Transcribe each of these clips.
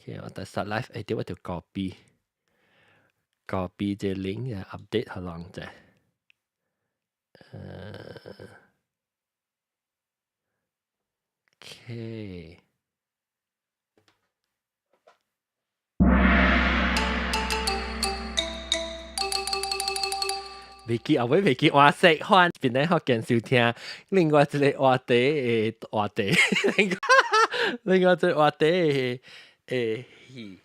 OK，我等 start live，對，我就 copy copy 這 link update 下啷者。OK。未記後尾未記話食飯，邊咧學見收聽另外一個話題的話題，另外一個話題的的戲。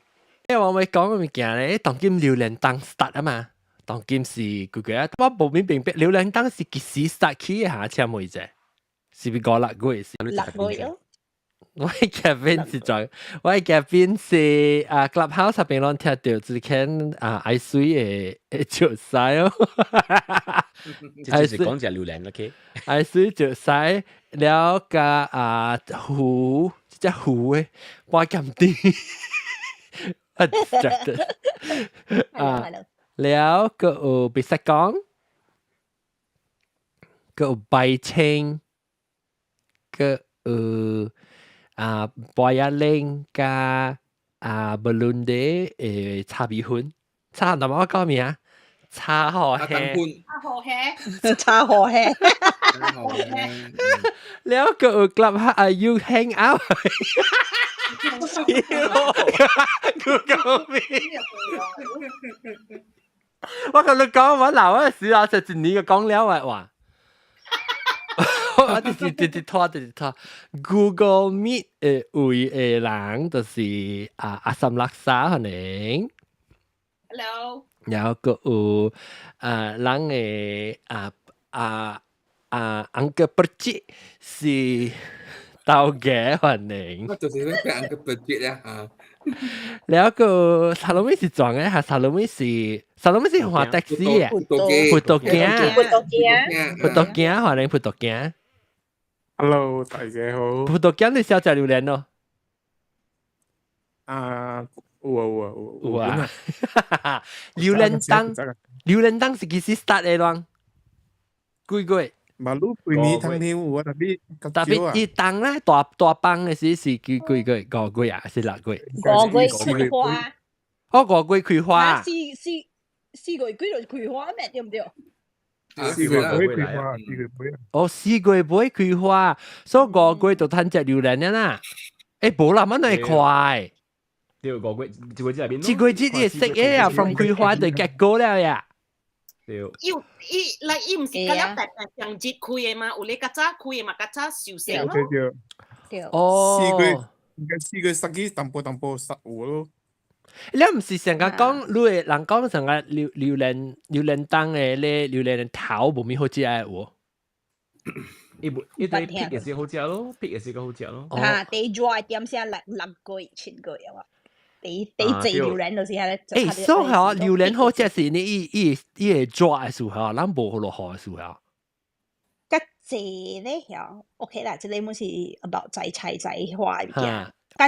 因為我咪講個物件咧，當今榴蓮檔 start 啊嘛，當今是幾個啊，我無明明白榴蓮檔是幾時 start 起的嚇？請問者，是毋是五六月是？ 6月咯。我 Kevin 是在，我 Kevin 是啊 Clubhouse 入邊攏聽到之前啊愛水的的石屎哦，這就是講隻榴蓮 OK。愛水石屎了加啊魚，這隻魚的半鹹甜，啊 distracted 啊，了閣有別識講，閣有白青，閣有啊，白仔奶加啊，布倫迪的炒米粉，炒那麼我講名，炒河蝦，炒河蝦，炒河蝦，了閣有 club 啊，you hang out， Google Meet，我同你講，我鬧嗰時啊，就一年就講了啊，哇！我直直直拖直直拖，Google Meet 的位的人就是啊阿三拉沙可能，Hello，然後閣有啊人的啊啊啊 Uncle 伯吉是頭家可能，我就是咧變 Uncle 伯吉啦嚇。然後個薩魯米是撞嘅，嚇薩魯米是薩魯米是換的士嘅，葡萄葡萄鏡，葡萄鏡，葡萄鏡，可能葡萄鏡。 Hello，大家好。葡萄鏡你小食榴蓮咯？啊，有啊有啊有啊。榴蓮檔，榴蓮檔是幾時 start 的啷？幾月？馬路幾年當天有啊，特別特別伊檔咧，大大幫的時是幾幾個月？5月啊，是6月？五月開花。哦，五月開花。四月幾就開花咩？對唔對？ 4月尾開花，4月尾。哦，4月尾開花，所以五月就趁食榴蓮啦。欸，無啦，乜你快？對，五月一月節內面。一月節你食的啊，from 開花就結果了呀。對。伊伊來伊毋是甲了白白上日開的嗎？有咧較早開的嘛，較早受成咯。對對對。哦。四月應該4月十幾淡薄淡薄十五咯。你毋是成日講，你會人講成個榴榴蓮榴蓮檔的咧榴蓮的頭無咪好食的有？伊無伊對皮也是好食咯，皮也是個好食咯。啊，第熱點先六個月7個月啊。第第濟榴蓮就是遐咧。欸，所以吼，榴蓮好食是你伊伊伊會熱的時候，咱無落雨的時候。較濟咧曉，OK 啦，這個毋是 about 摘菜摘花物件。較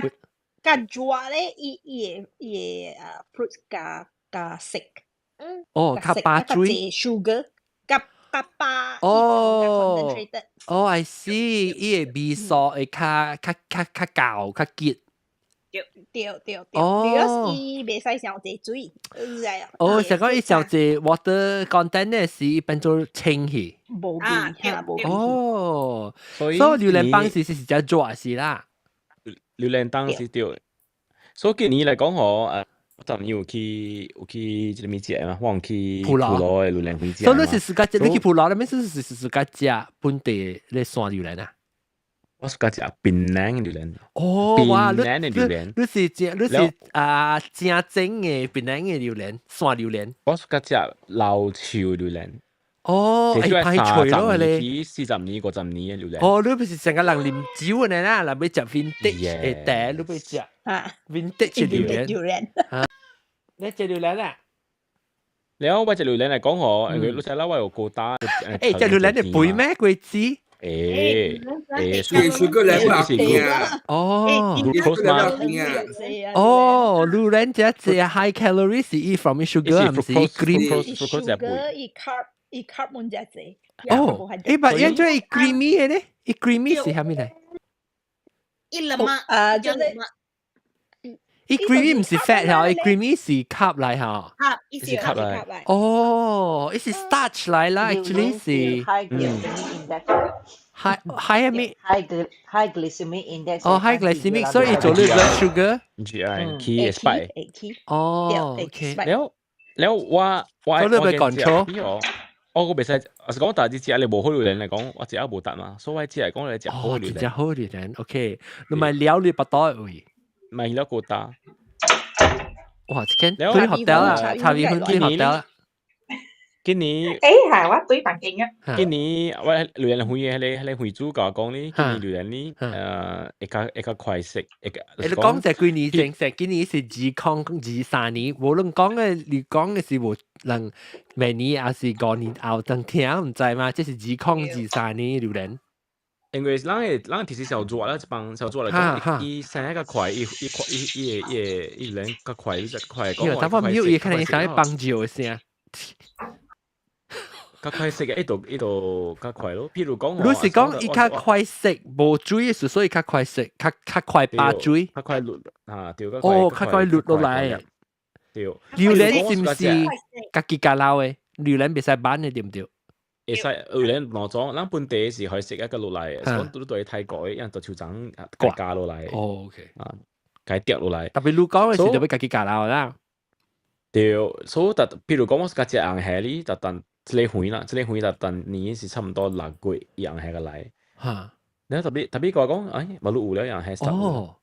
較熱咧，伊伊會伊會啊 fruit 加加色。哦，較巴水。 sugar，較較巴。哦。哦，I see，伊個味素會較較較較厚較結。對對對，哦，伊袂使傷濟水，你知啊？哦，是講伊傷濟 water content 咧，是變做清氣。無味嚇，無味。哦，所以榴蓮棒是是只熱是啦。榴蓮當是對，所以今年來講吼，我昨有去有去這個物食嘛，我有去埔羅的榴蓮會食。所以你是自家食，你去埔羅那邊是是是自家食本地咧山榴蓮啊？我是食檳榔的榴蓮。哦，哇！檳榔的榴蓮，你是正，你是啊正正的檳榔的榴蓮，山榴蓮。我是食老樹榴蓮。哦，會歹脆咯咧。40年、50年的榴蓮。哦，你不是成個人啉酒的啦，若欲食 vintage 的茶，你欲食 vintage 榴蓮。榴蓮。你食榴蓮啊？了我食榴蓮來講吼，因為你知啦，我有高達。欸，食榴蓮會肥咩？果子？欸欸， sugar level 啊！哦，glucose 嘛。哦，榴蓮這這 high calorie 是伊 from sugar，毋是 cream。 sugar 伊 carb 伊 carb 滿只濟。哦，欸，但因做伊 creamy 的咧，伊 creamy 是啥物來？伊了嘛？啊，就是伊伊 creamy 毋是 fat 嚇，伊 creamy 是 carb 來嚇。嚇，伊是是 carb 來。哦，伊是 starch 來啦，actually 是 high glycemic index。 High high 咩？ High glycemic index。哦，high glycemic，所以做你 blood sugar。 GI 起 spike。哦，OK。了了，我所以你欲 control。我個袂使，我是講大隻食你無好榴蓮嚟講，我食無達嘛，所以我食嚟講你食好榴蓮。食好榴蓮，OK。你咪了你腹肚位。咪了個打。哇！這間對 hotel 啦，茶米粉對 hotel 啦。今年誒係我對房間啊。今年我榴蓮會彼個會主共我講呢，今年榴蓮呢，會較快食，會較。你講這幾年前，成今年是2023年，無論講嘅，你講嘅是無人明年還是5年後等聽毋知嘛？這是2023年榴蓮。因為咱提示小組啦，一幫小組來講，伊生較快，伊伊快伊伊會伊會伊人較快，伊較快講。等我沒有伊可能想幫助的聲。較快食嘅，伊就較快咯。譬如講，你是講伊較快食無水的時，所以較快食，較快拔水。較快落啊，對。哦，較快落落來。對。榴蓮是毋是家己家撈的？榴蓮袂使挽的對毋對？會使榴蓮兩種，咱本地是可以食一個落來，講對對泰國的，人就手掌加落來。哦，OK。啊，共疊落來。特別你講的是就欲家己加撈啦。對，所以特譬如講，我是較食紅蝦哩，特等這個魚啦，這個魚特等年是差唔多6月伊紅蝦個來。你特別特別講講，哎，無你有了紅蝦。哦，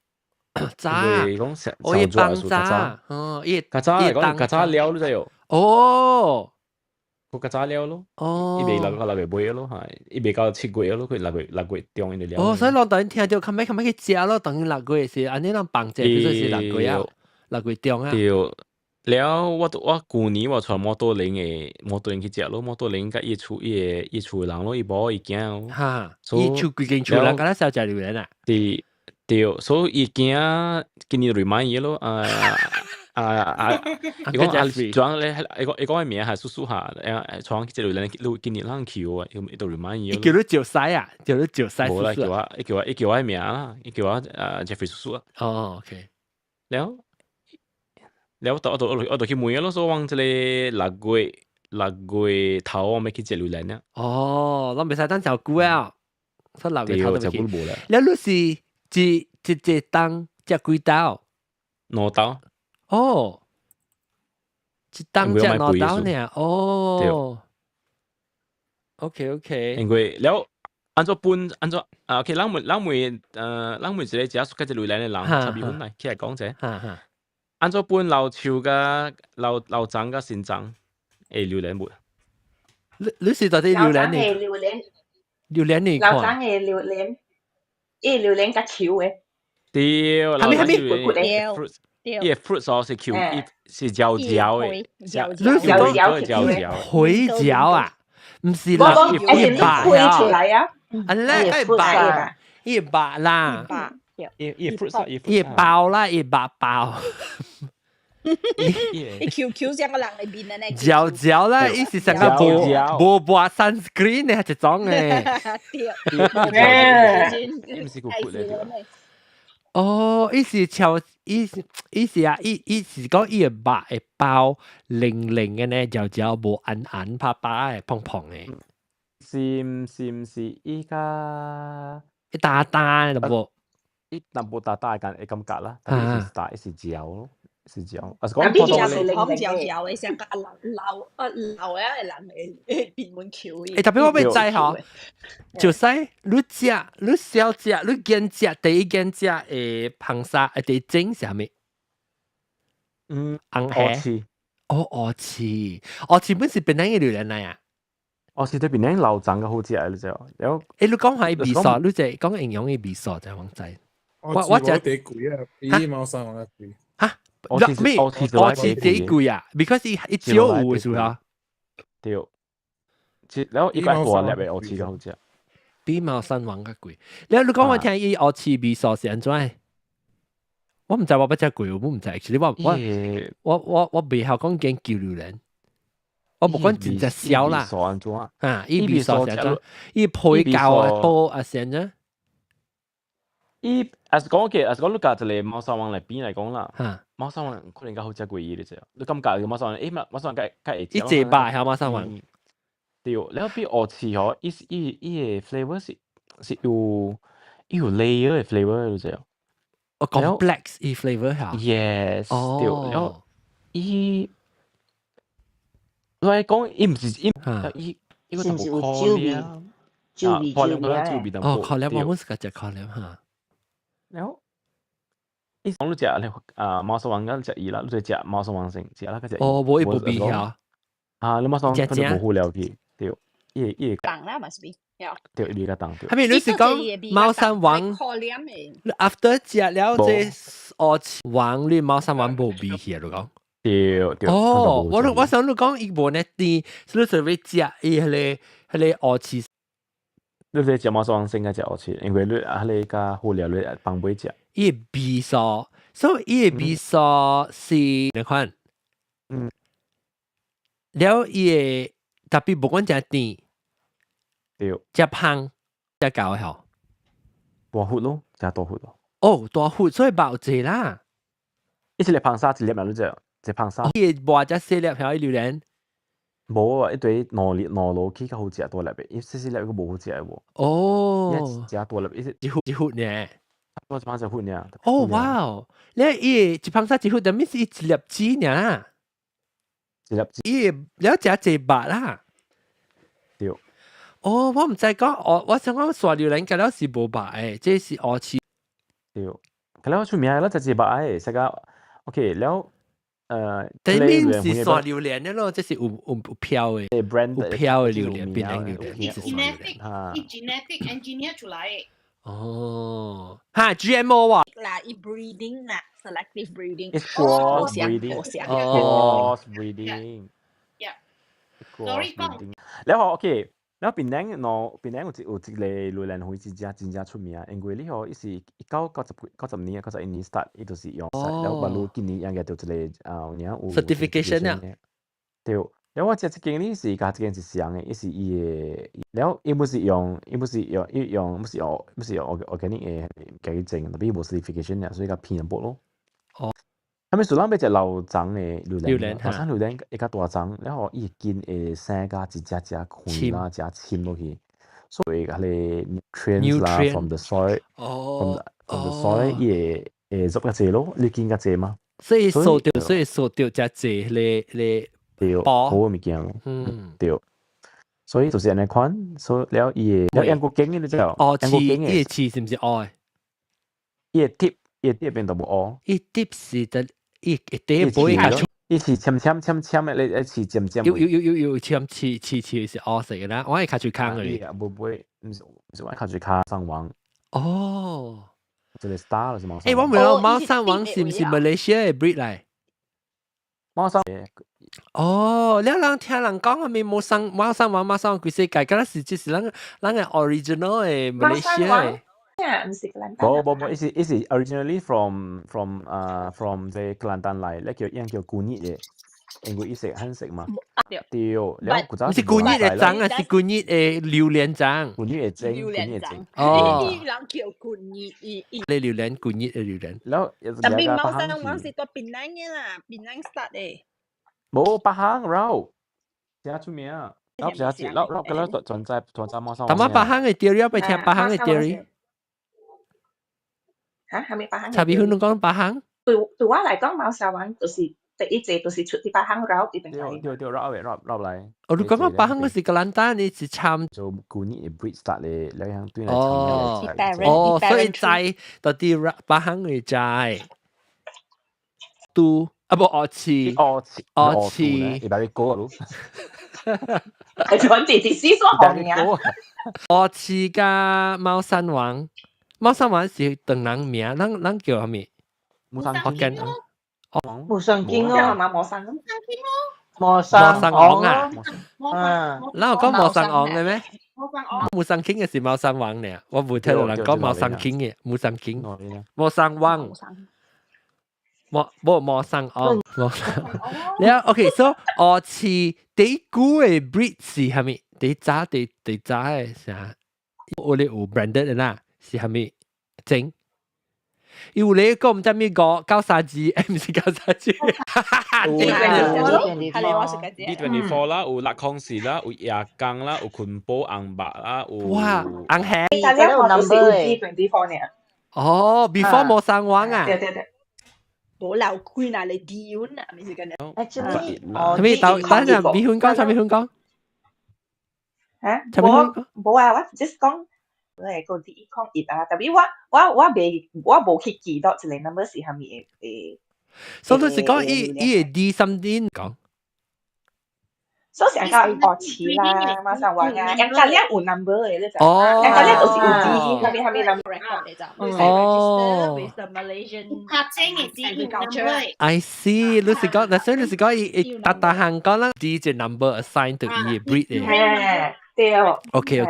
早。講哦，伊放早，哦，伊較早嚟講，較早了你知無？哦。佢較早了咯，哦，伊未六個6月尾咯，係，伊未到7月咯，佢6月中伊就了。哦，所以老豆聽到較尾較尾去食咯，等於六月是按呢咱放者，比如說是6月啊，6月中啊。對，了我舊年我帶摩托輪的摩托輪去食咯，摩托輪佮伊厝伊的伊厝人咯，伊某伊囝哦。哈，伊厝規間厝人敢若少食榴蓮啊？對對，所以伊囝今年 remind 伊咯，啊。啊啊！伊講啊，裝咧，伊講伊名係叔叔下，誒，創這個人，你今年咱去哦，伊就 remind 伊。伊叫你趙西啊，叫你趙西無啦，叫我，伊叫我名啦，伊叫我Jeffrey 叔叔啊。哦，OK。了，了，我就去問咯，所以講這個6月頭我欲去食榴蓮啊。哦，攏袂使等較久啊，所以六月頭就去。了，你是一冬食幾兜？兩兜。哦，一冬食兩兜呢？哦，OK OK。因為了，按怎分按怎啊？OK，咱每一個食出個榴蓮的人，差別分來起來講者。按怎分老樹佮老老欉佮新欉會榴蓮無？你是到底榴蓮呢？榴蓮，榴蓮你老欉的榴蓮，伊榴蓮較球的。對，蝦米蝦米？伊個 fruit sauce 是球，伊是嚼嚼的，你是講嚼嚼回嚼啊？毋是啦，伊白出來啊！啊，咧伊白，伊白啦，伊 fruit sauce，伊包啦，伊白包。伊 Q Q 像個人的面呢？嚼嚼啦，伊是成個無無抹 sunscreen 的一種的。對，伊毋是骨骨的。哦，伊是超，伊是啊，伊是講伊個肉會包零零的呢，嚼嚼無按按趴趴的胖胖的。是毋是毋是伊較一打打的無？伊淡薄大大的感覺啦，但是是大，伊是嚼咯，是嚼。啊是講講普通嚼嚼的，像個老老啊老啊的人會變滿球。欸，特別我欲知吼，就是你食，你小食，你揀食第一揀食的硼砂，第一種是啥物？嗯，紅蝦。哦，鵝翅，鵝翅本是檳城的榴蓮來啊。哦，是對檳城老欉較好食的，你知無？了，欸，你講下味素，你就講營養的味素就我知。我食第貴啊，比貓山王較貴。哈？咩？鵝翅最貴啊？because 伊伊少有的時候。對，然後一個大粒的鵝翅較好食。比貓山王較貴。你講我聽伊鵝翅味素是按怎？我毋知我捌食過，我毋知。其實我袂曉講研究榴蓮，我無講真正痟啦。啊，伊味素是按怎？伊皮厚啊多啊是按怎？伊 as 講嘅，as 講你夾一個貓山王來比來講啦，貓山王可能較好食過伊咧啫。你感覺貓山王，欸，貓山王較較會食。伊濟肉係貓山王。對，了比烏刺吼，伊是伊伊個 flavour 是有伊有 layer 嘅 flavour 你知無？哦，complex 伊 flavour 嚇。 Yes，對，了伊，我講伊毋是伊伊伊個是毋是有酒味？酒味酒味啊！哦，可能我們是個食可能嚇。然後，伊講你食咧啊，貓山王敢食伊啦，你就食貓山王先，食啦個食。哦，無伊無味嚇。啊，你貓山王可能無好了去，對，伊伊重啦，must be。對，伊較重對。係咪你是講貓山王？After 食了這烏刺王，你貓山王無味去啊？你講？對對。哦，我想你講伊無呢甜，所以就欲食伊彼個烏刺。你說食貓山王先較食烏刺，因為你啊，彼個較好料，你放尾食。伊個味素，所以伊個味素是兩款。了伊個特別無講誠甜。對。食芳，食厚吼。大忽咯，誠大忽咯。哦，大忽，所以肉濟啦。伊一粒硼砂一粒嘛，你知？一硼砂。伊個磨遮細粒，曉伊榴蓮。無啊，一堆兩粒兩落去較好食大粒的，伊細細粒閣無好食的無。哦。誠大粒，伊是一忽一忽呢。我一硼砂一忽爾。哦，哇哦！你伊一硼砂一忽，等於是一粒子爾。一粒子。伊了誠濟肉啦。對。哦，我毋知講，我想講沙榴蓮佮了是無肉的，這是烏刺。對，佮了出名啦，誠濟肉的，啥個？OK，了。對面是沙榴蓮的咯，這是有標的，有標的榴蓮，檳榔榴蓮是沙榴蓮。伊 genetic engineer 出來的。哦，哈 GMO 啊？啦，伊 breeding 啦，selective breeding。 It's cross breeding。哦，cross breeding。 Yeah。Sorry 講。了後 OK，了檳榔喏，檳榔有一個榴蓮花真正真正出名，因為你吼，伊是1990幾90年、91年 start，伊就是用，了馬路今年應該就一個啊，有影有 certification 啊。對，了我食這間呢是佮這間是相的，伊是伊的，了伊不是用，伊不是用，伊用，不是用 organic 的家己種，特別無 certification 啊，所以較偏淡薄咯。哦。啥物事咱欲食老欉的榴蓮，老欉榴蓮會較大欉，了後伊的根會生甲一隻隻寬啦，誠深落去，所以彼個 nutrients 啦，from the soil，from the soil 伊會會入較濟咯，你根較濟嘛。所以掃著誠濟咧咧對，好的物件咯，對。所以就是按呢款，所以了伊會了英國景的你知無？哦，刺，伊的刺是毋是烏的？伊的 tip，伊的 tip 變都無烏。伊 tip 是得。伊一第一杯較出，伊是淺淺淺淺的，你刺尖尖。有有有有有淺刺刺刺是烏色的啦，我會跤喙空而已。無會，毋是我跤喙空山王。哦，這個 star 是貓欸，我問你，貓山王是毋是馬來西亞的 breed 來？貓山。哦，你人聽人講係咪貓山王貓山王規世界，敢若是就是咱个 original 的馬來西亞的。毋是吉蘭丹。無無無，伊是 originally from 啊 from 這吉蘭丹來，咧叫樣叫古熱的，因為伊食很食嘛。對，了古早毋是古熱的種啊，是古熱的榴蓮種。古熱的種，古熱的種。哦。伊人叫古熱，伊伊。你榴蓮古熱的榴蓮。了， Tapi 貓山王是佇檳榔的啦，檳榔 start 的。無巴行肉，誠出名。老誠濟，老老佮了全在全在貓山王。淡仔巴行的 theory，要聽巴行的 theory。嚇，係咪巴行？查比芬攏講巴行。對我來講，貓山王就是第一隻，就是出佇巴行繞這邊來。對對，繞的繞繞來。哦，你講講巴行嗰是吉蘭丹，你是參做舊年的 breed start 的，兩樣對來哦哦，所以在到底巴行的在都啊無烏刺，烏刺烏刺，伊把你過咯。係轉地地絲所學嘅。烏刺佮貓山王。貓山王是唐人名，咱叫啥物？木山福建木山經哦，嘛木山魔山王啊，嗯，咱有講貓山王的咩？魔山 king 的是貓山王呢，我無聽到人講貓山 king 的，木山 king，貓山王，無無貓山王，貓山。了，OK，so 烏刺第古的 breed 是啥物？第早第早的啥？我哋有 branded 的啦。是啥物種？有你個唔知咩個九三字，唔是九三字。係我食嘅 D24 啦，有六空士啦，有夜光啦，有坤寶紅白啦，有哇，紅黑。但係我都是有 D24 呢。哦，before 冇上網啊。對對對。冇留開嗱，你丟啊，咪是咁樣。 Actually，係咪？等等陣，米粉講，陳米粉講。嚇？冇冇啊！我 just 講。我個 D 01啊，特別我無去記得一個 number 是啥物的。所以是講伊伊會 D something 講。所以成個學似啦，馬上話啊，人家咧有 number 的，你知？哦，人家咧就是有 D，啥物啥物 number。哦。 With the Malaysian 較正的 D number。 I see，你是講，嗱，所以你是講伊伊逐逐項講啦，D 隻 number assign to 伊的 breed 的。對。 OK。有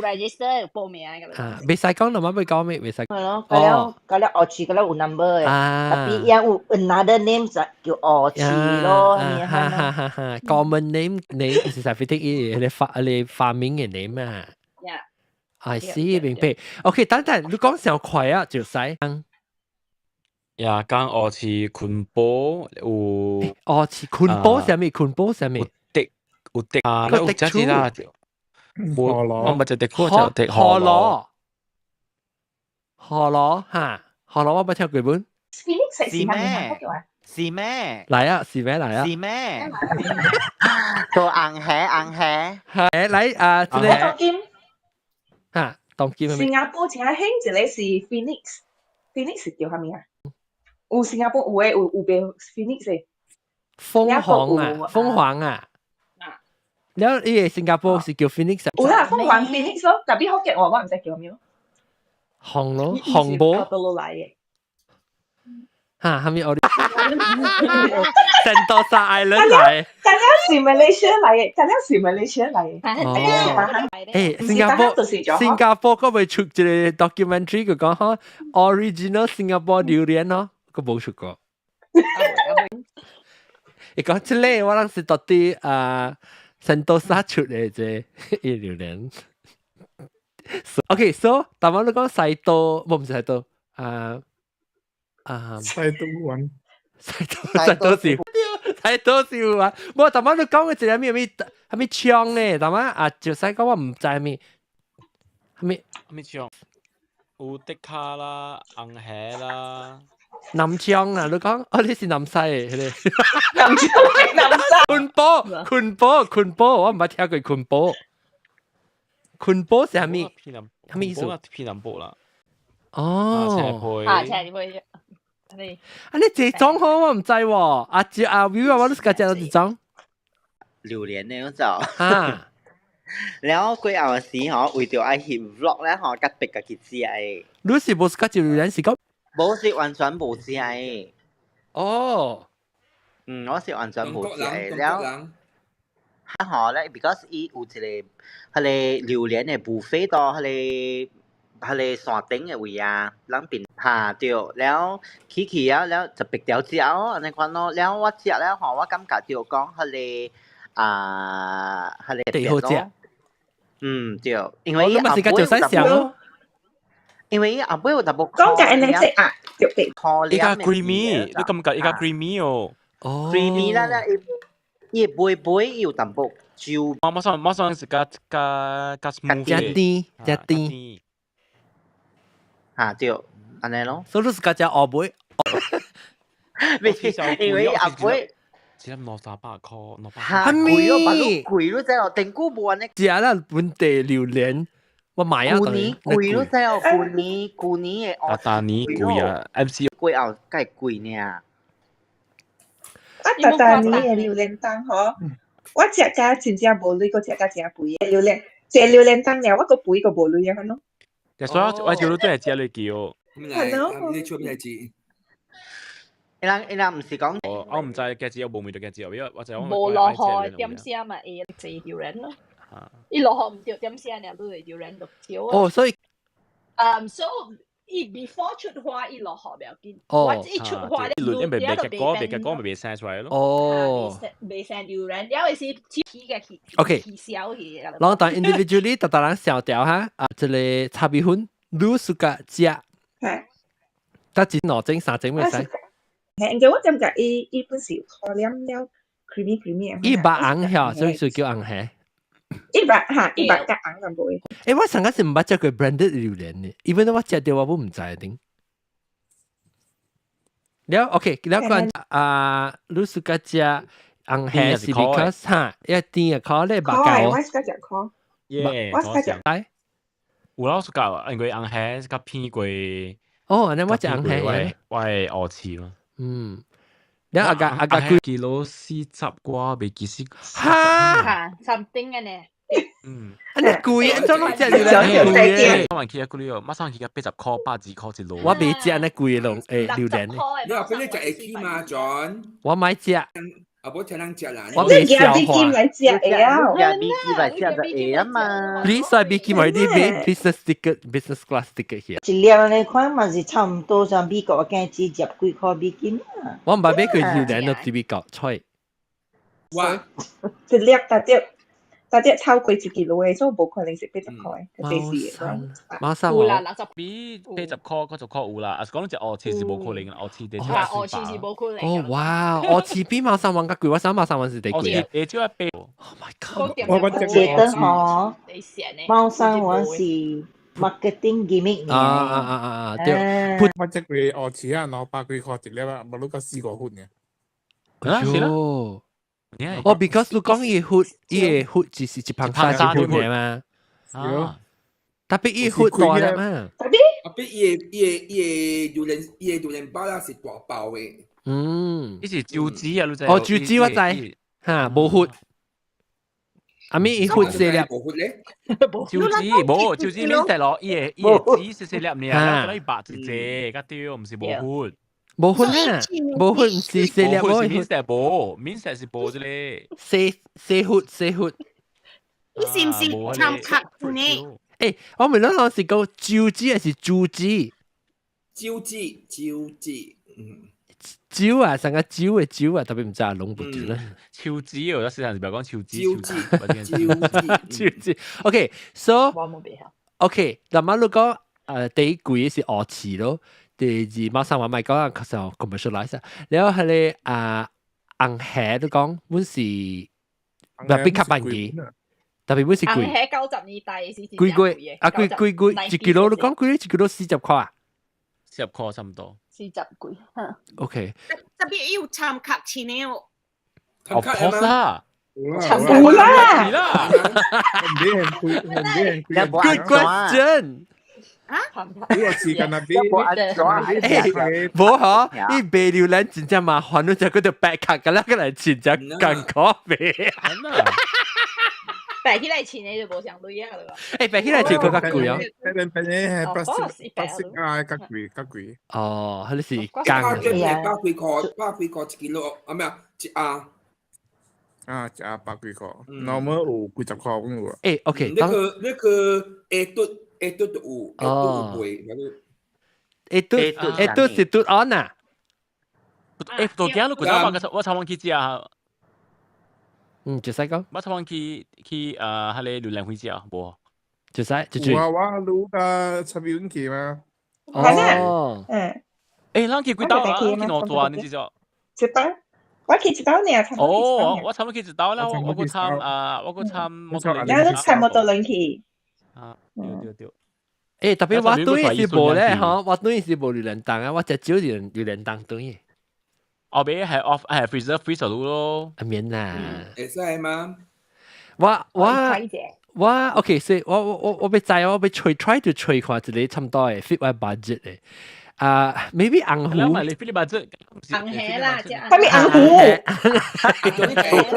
register 報名咁。啊，袂使講啦，我袂講咩，袂使。係咯，嗰了嗰了鱷魚嗰了有 number 嘅，特別有 another name 就叫鱷魚咯，哈哈哈哈，common name 你是 specific 伊你發你發明嘅 name 啊。 Yeah。 I see，明白。OK，等等，你講上快啊，就使。夜光鱷魚坤寶有。鱷魚坤寶啥物？坤寶啥物？滴有滴啊，有只字啦。我唔係就滴苦就滴河螺，河螺嚇，河螺我捌聽過本。是咩？是咩？嚟啊！是咩嚟啊？是咩？做紅蟹紅蟹。係嚟啊！這個當今嚇，當今新加坡真興一個是 Phoenix，Phoenix 叫啥物啊？有新加坡有的有有賣 Phoenix 的。鳳凰啊，鳳凰啊。了，伊個新加坡是叫 Phoenix。有啦，鳳凰 Phoenix 咯，特別福建話我毋知叫咩。紅咯，紅波。來的。嚇，係咪我哋？Sentosa Island 來。剛剛是 Malaysia 來的，剛剛是 Malaysia 來的。哦。誒，新加坡，新加坡嗰未出一個 documentary，佢講嗬，original Singapore 榴蓮咯，佢冇出過。伊講這個我諗是到底啊。聖淘沙出嚟啫，伊榴蓮。OK，so 頭先你講西多，冇唔是西多，啊啊，西多灣，西多西多是，西多是灣。冇頭先你講嘅一個咩咩係咩槍咧？頭先啊，就使講我唔知咩，係咩咩槍？有迪卡啦，紅蟹啦。南昌啊！你講，哦，你是南西嘅，佢哋。南昌，南西。坤寶，坤寶，坤寶，我毋捌聽過坤寶。坤寶是啥物？啥物意思？偏南部啦。哦。啊，青皮。啊，你這種好我毋知喎。阿姐阿 Viu 啊，我都是家食這種。榴蓮呢就。啊。了過後時吼，為著愛翕 vlog 咧吼，較別家己食的。你是無是食榴蓮是講？無是完全無食的。哦。嗯，我是完全無食的。了，吼咧，because 伊有一個彼個榴蓮的 buffet 到彼個彼個山頂的位啊，咱邊嚇對，了去去啊，了就別條食哦，按呢款咯。了我食了吼，我感覺著講彼個啊，彼個特好食。嗯，對，因為伊後尾有淡因為伊後尾有淡薄講緊你食啊，特別伊較 creamy，你感覺伊較 creamy 哦？哦，creamy 啦啦，伊伊尾尾有淡薄酒。我馬上馬上是較較較 smooth 較甜，較甜。嚇對，按呢咯。所以你是較食後尾。因為後尾。只粒兩三百塊，兩百。嚇貴哦，把你貴咯，真哦，頂久無按呢。食咱本地榴蓮，我買啊！舊年貴咯，真哦，舊年舊年的。啊，大年貴啊，MC 過後較貴呢。啊，大大年的榴蓮檔吼，我食甲真正無鐳，閣食甲真肥的榴蓮，食榴蓮檔了，我閣肥閣無鐳啊，喏。所以我叫你都係食你叫。係咯，你出咩字？伊人伊人毋是講，我毋知雞子有無味道雞子，因為我就無落雨點聲嘛，會濟榴蓮咯。伊落雨毋著點聲，爾你會榴蓮就少啊。哦，所以，嗯，so 伊 before 出花，伊落雨袂要緊。我一出花，因為未結果，未結果咪未生出來咯。哦，未生榴蓮，了是起嘅起，OK，起小去。攏當 individually 逐逐人小條哈，啊，這個炒米粉，你 suka 食？得一兩種三種會使。係，因為我感覺伊伊本是可黏了 creamy creamy。伊白紅曉，所以就叫紅蝦。伊白嚇，伊白加紅咁會。欸，我上個是毋捌食過 branded 榴蓮嘅，even 我食到我都毋知定。了 OK，了講啊，你 suka 食紅蝦是 because 哈，一甜嘅口咧白膠。我 suka 食苦。耶，我 suka 食。有啦，我 suka，因為紅蝦較偏過。哦，按呢我食紅蝦。我係烏刺嘛。嗯。了阿個阿個幾 kilo 40外，袂記四。哈，something 按呢。嗯，按呢貴，按怎攏食榴蓮貴嘅？我去啊，幾了，馬上去個80塊，100幾塊一籮。我袂食按呢貴的龍誒榴蓮。你話俾你食會起嘛，John？我莫食。啊，無聽人食啦。我袂消化。來食會啊，食美金來食就會啊嘛。 Please 買美金買啲買 business ticket business class ticket here。一粒按呢款嘛是差毋多，像美國嘅只十幾塊美金啊。我毋捌買過榴蓮咯，佇美國菜。我一粒大隻大隻超過一 kilo 的，所以無可能是80塊，這是馬上有啦，60比80塊、90塊有啦，啊是講只烏刺是無可能，烏刺得烏刺是無可能。哦哇，烏刺比貓山王較貴，我想貓山王是第貴啊。會少一倍。 Oh my god！我覺得吼，貓山王是 marketing gimmick 啊啊啊啊啊！對，我這個烏刺啊，200幾塊一粒啊，無你個四五分嘅。啊，是啦。哦，because 你講伊核，伊個核只是一捧沙一核爾嘛。啊。特別伊核大粒嘛。特別。特別伊個伊個伊個榴蓮伊個榴蓮包啦是大包的。嗯。伊是蕉子啊，你知？哦，蕉子我知，哈，無核。阿咪伊核細粒。無核咧？蕉子無，蕉子免細咯，伊個伊個籽細細粒爾，伊白一隻，較對，毋是無核。無核啊，無核毋是細粒，無核是免細無，免細是無這個。細細核細核。你是毋是參殼呢？欸，我問你，是講蕉子還是珠子？蕉子，蕉子，嗯。蕉啊，成個蕉的蕉啊，特別毋知攏無對啦。樹子，我細漢是不要講樹子，蕉子，蕉子，蕉子。OK，so 我冇袂曉。 OK，那麼你講第一貴是烏刺咯，第二馬上話咪講啊，確實 commercialize。然後係咧啊紅蝦都講，阮是特別較便宜，特別阮是貴。紅蝦90年代是貴貴啊，貴貴貴，一 kilo 你講貴一 kilo 40塊啊？ 40塊差唔多。 40幾。 OK。特別有參殼錢的哦。 Of course 啦。有啦。啦。 Good question。啊？我時間那邊，無嗬，你賣榴蓮真正麻煩，你就嗰條白卡個那個來真正艱苦賣。白起來錢的就無上鐳啊，對吧？欸，白起來錢閣較貴哦。白白係 plastic 啊，較貴較貴。哦，彼是鋼。百幾塊，百幾塊一 kilo，啊咩啊，一盒。啊，一盒百幾塊，normal 有幾十塊咁有。欸，OK。你去 A 嘟 A 嘟就有，A 嘟有賣， A 嘟 A 嘟是嘟 on 啊？欸，到今日我我尋晚去食。嗯，就使講。我尋晚去去啊，彼个榴蓮會食無？就使就有啊，我擼甲插邊去嘛。哦。嗯。欸，咱去幾道啊？去兩大，你知道？一道，我去一道爾。哦，我差不多去一道啦，我閣參啊，我閣參摩托輪。你參摩托輪去。啊，對對對。欸，特別我對是無咧，吼，我對是無榴蓮凍啊，我食少榴榴蓮凍對。後尾係 off 係 freezer freezer 咯。啊免啦。會使嗎？我我我 OK，所以我我我我欲知，我欲揣 try to 揣看一個差不多的 fit 我 budget 的。啊，maybe 紅湖。你 fit 你 budget。紅蝦啦，隻啥物紅湖？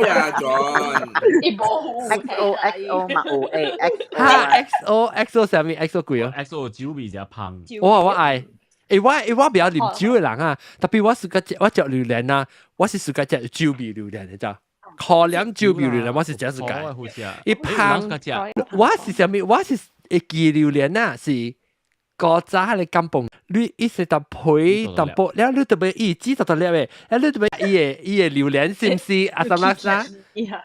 啊，John。伊無湖。 X O X O 嘛有 A X 哈 X O X O 啥物 X O 貴哦？X O 酒味誠芳。我我愛。欸，我欸我袂曉啉酒的人啊，特別我 suka 食我食榴蓮啊，我是 suka 食酒味榴蓮的，知？可憐酒味榴蓮，我是真 suka。伊芳，我是啥物？我是會記榴蓮啊，是古早彼個甘榜，你伊是淡皮淡薄，了你特別伊籽大大粒的，了你特別伊個伊個榴蓮是毋是？阿三阿三？ Yeah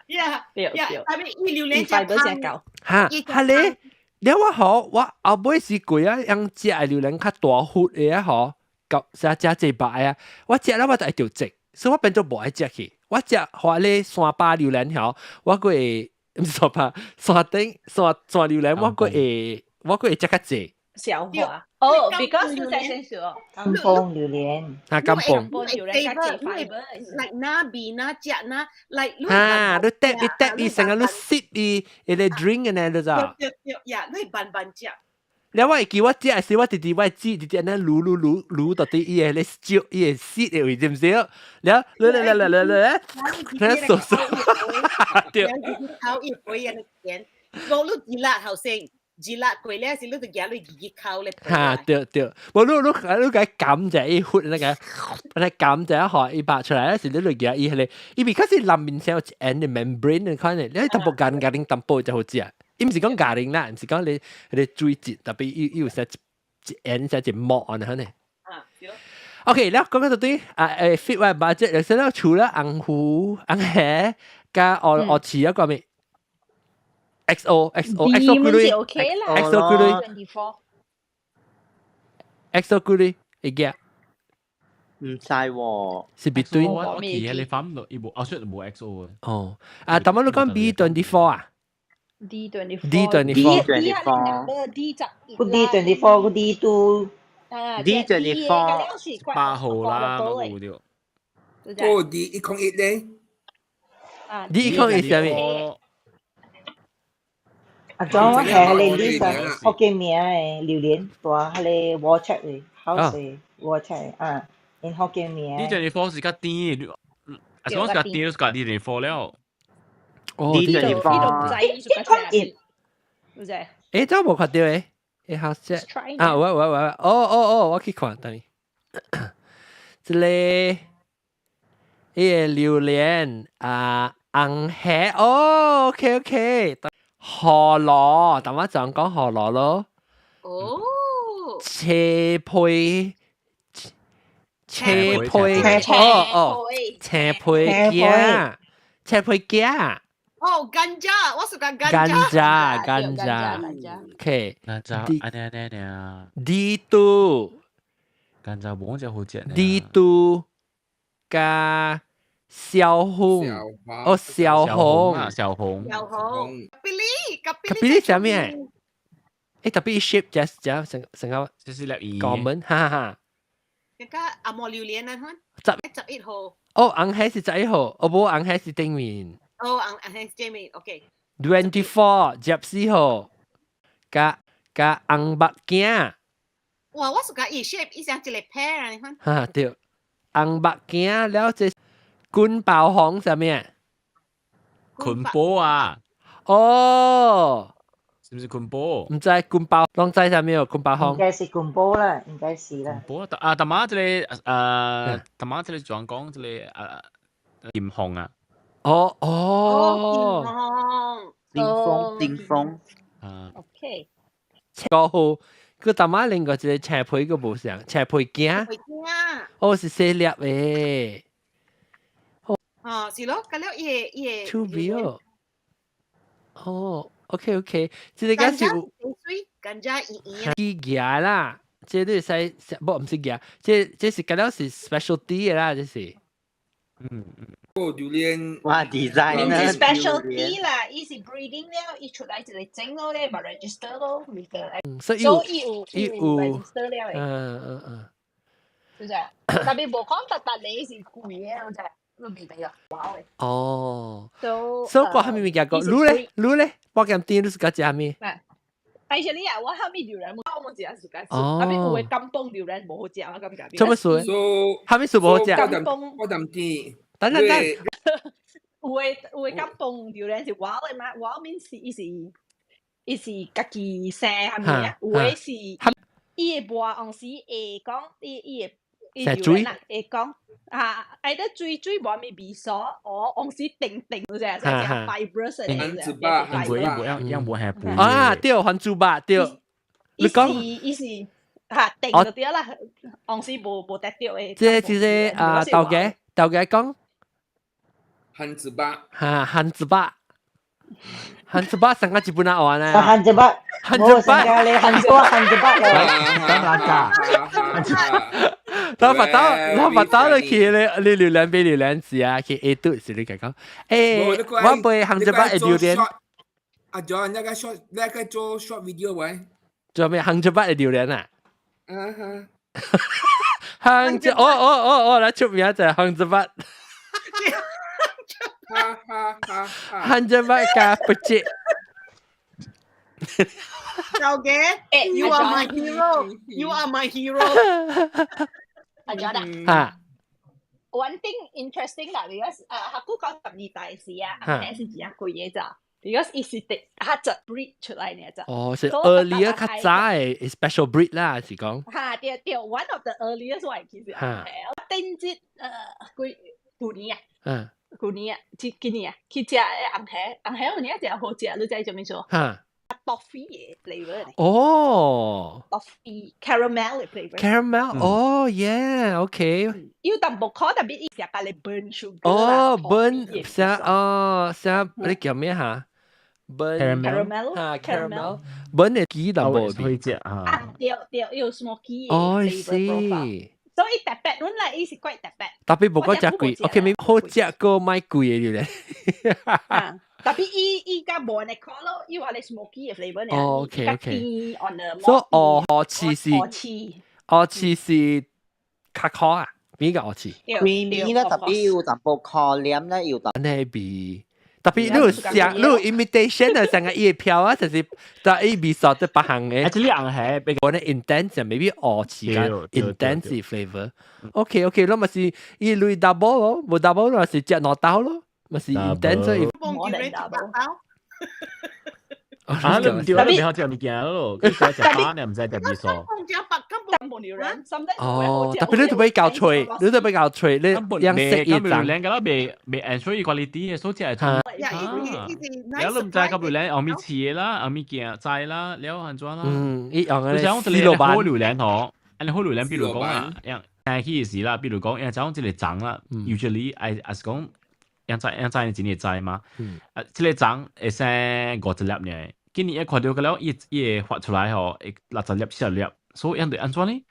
yeah，特別伊榴蓮誠芳。哈，哈咧。了我好，我後尾是過啊，用食的榴蓮較大核的啊，吼，夾食食這擺啊，我食了我就會著疾，所以我變做無愛食去。我食花咧山巴榴蓮曉，我閣會毋是山巴山頂山山榴蓮，我閣會食較濟。消化哦，because 你在先說。甘榜榴蓮。啊，甘榜。榴蓮較濟 fiber。 like 那味那食那，like 哈，你滴你滴你成個你 sip 伊，伊個 drink 嘅呢，你知？對對呀，你慢慢食。了我會記我食的時，我直直我煮，直直按呢滷滷滷滷到底伊個咧燒，伊個濕的位，知毋是？了，來來來來來來，來嗦嗦，對。口伊杯安尼甜，無你熱辣頭先，熱辣過了是你就夾你自己口咧。哈，對對，無你你你共撳者伊血那個，你撳者吼，伊拔出來，是你就夾伊彼個，伊比較是內面先有一層的 membrane 的款的，你淡薄干干淡薄就好食。伊毋是講咖喱啦，毋是講你你水質，特別伊伊有寫一層寫一膜按呢呢。啊，對咯。 OK，了講到對啊誒，fit 我 budget，就了除了紅湖、紅蝦加烏烏刺啊，個咩？XO XO XO 幾鐳？OK 啦？XO 幾鐳？XO 幾鐳？會記？唔知喎，是 between 我記你翻唔到，伊無，我出無 XO 嘅。哦，啊，但係你講 B24 啊？ D24 D24 D D 十個 D24 個 D2 D24 8號啦，冇對。個 D 一空一咧，D 一空一啥物？啊，種係你呢個福建名的榴蓮，大彼個 WhatsApp 的，house 的 WhatsApp 啊，𪜶福建名。 D24 是較甜，啊，講是較甜，就是 D24 了。哦，D24，一空一，有只？誒，這無看到誒，誒好食啊！我我我，哦哦哦，我去看，等你。這個，伊個榴蓮啊，紅蝦，哦，OK OK，河螺，等我就講河螺咯。哦。車皮，車皮，哦哦，車皮羹，車皮羹。哦，ganja，我是講 ganja。 ganja，ganja，OK。 ganja，按呢按呢呢。 D two。 ganja 無講好食。 D two 加小紅，哦，小紅，小紅，小紅，咖比哩，咖比哩啥物？誒，特別 shape 只只成成個，就是粒魚。肛門，哈哈哈。一個阿摩榴蓮啊，11號。哦，紅蝦是11號，哦無紅蝦是頂面。哦，紅紅蝦是正面，OK。 24 14號，加加紅目鏡。哇！我是講伊 shape，伊像一個 pear 啊，你看。哈對，紅目鏡了這滾包紅啥物？捆波啊！哦，是毋是捆波？毋知滾包，攏知啥物？滾包紅。應該是滾波啦，應該是啦。波啊！大媽這個啊，大媽這個轉講這個啊，金鳳啊。哦哦，金鳳金鳳啊。 OK。個號，佢大媽另外一個青皮個無像，青皮羹。哦，是細粒的。哦，是咯，咁了伊個伊個。出味哦。哦，OK OK，這個敢是有。水，甘蔗圓圓。機牙啦，這你使，無毋是牙，這這是敢了是 specialty 的啦，這是。嗯嗯。個榴蓮。哇，design 唔是 specialty 啦，伊是 breeding 了，伊出來一個整咯咧，嘛 register 咯，所以所以有伊有 register 了的。嗯嗯嗯。是不是？特別無講特特你是貴的，有只，你明白啊？哦。所以個蝦米物件個？滷咧，滷咧，包鹹甜你是佮食蝦米？ actually 啊，我蝦米榴蓮，我冇食是解，特別有的甘榜榴蓮無好食，我感覺。做乜事？蝦米事無好食？甘榜。我淡甜。等等等。有的有的甘榜榴蓮是我的嘛，我面是伊是伊是家己生蝦米啊？有的是伊會磨紅時會講伊伊會。伊榴蓮啊，會講啊，愛得水水無咪味素，哦，紅時定定嗰隻，隻 fibrous 嘅隻。番子肉，樣樣無係補。啊，對，番薯肉對。你講伊是嚇定就對啦，紅時無無得到的。這這個啊，豆家豆家講。番子肉。哈，番子肉。Hang Jebat 上個日本啊玩咧。 Hang Jebat， Hang Jebat 你 Hang 咗 Hang Jebat 得啦㗎。我發到我發到你去你你榴蓮俾榴蓮子啊，去 A 度時你講，我買 Hang Jebat 的榴蓮。阿 John，那個 short，那個做 short video 喂？做咩 Hang Jebat 的榴蓮啊？嗯哼。 Hang 哦哦哦哦，來出名就係 Hang Jebat。哈哈哈！ Hang Jebat 加 percik。有嘅，You are my hero. You are my hero. 阿 John 啊。 One thing interesting 啦，because 客姑講12大時啊，係是真貴嘅咋。because 伊是第較早 breed 出來呢咋。哦，是 earlier 較早嘅 special breed 啦，是講。嚇對對，one of the earliest one 其實。嚇。頂節幾舊年啊。舊年啊，今今年啊，去食紅蝦，紅蝦有年食好食，你知做咩做？嚇。 Toffee 嘅 flavor。哦。 Toffee caramel 嘅 flavor。 Caramel，哦，yeah，OK。有淡薄可特別伊食甲你 burn sugar。哦，burn 啥哦啥，你叫咩嚇？burn caramel 嚇 caramel burn 嘅雞淡薄。會食啊。啊對對，有 smoky 哦，嘅 flavor profile。所以特別，本來伊是怪特別。特別無講食貴，OK，咪好食過買貴嘅咧。啊，特別伊伊較無呢可咯，伊話你 smoky 嘅 flavor 呢。哦，OK OK。所以哦，鵝翅是鵝翅，鵝翅是較苦啊？邊個鵝翅？creamy 咧，特別有淡薄可黏咧，有淡。呢味。特別你有像你有 imitation 啊，成個伊會飄啊，就是但伊味素都別項嘅。 Actually 紅蝦比較 intense，maybe 鵝翅較 intense flavor。OK OK，攞咪是伊類 double 咯，無 double 咯是食兩刀咯，咪是 intense。啊，你唔對，你唔好食物件咯，佢食食飯你唔使食味素。哦，特別你都比較脆，你都比較脆，你樣食一陣。榴蓮個未未 ensure quality 嘅，所以係錯。了你唔知個榴蓮後面切啦，後面鏡摘啦，了安怎啦？嗯，伊用個絲路好榴蓮嗬，安尼好榴蓮，比如講啊，樣聽起時啦，比如講，樣就講這個種啦，usually 愛還是講樣摘樣摘真係摘嘛？啊，這個種會生50粒呢。今年一看到個了，伊伊會發出來吼，會60粒、70粒，所以樣對按怎呢？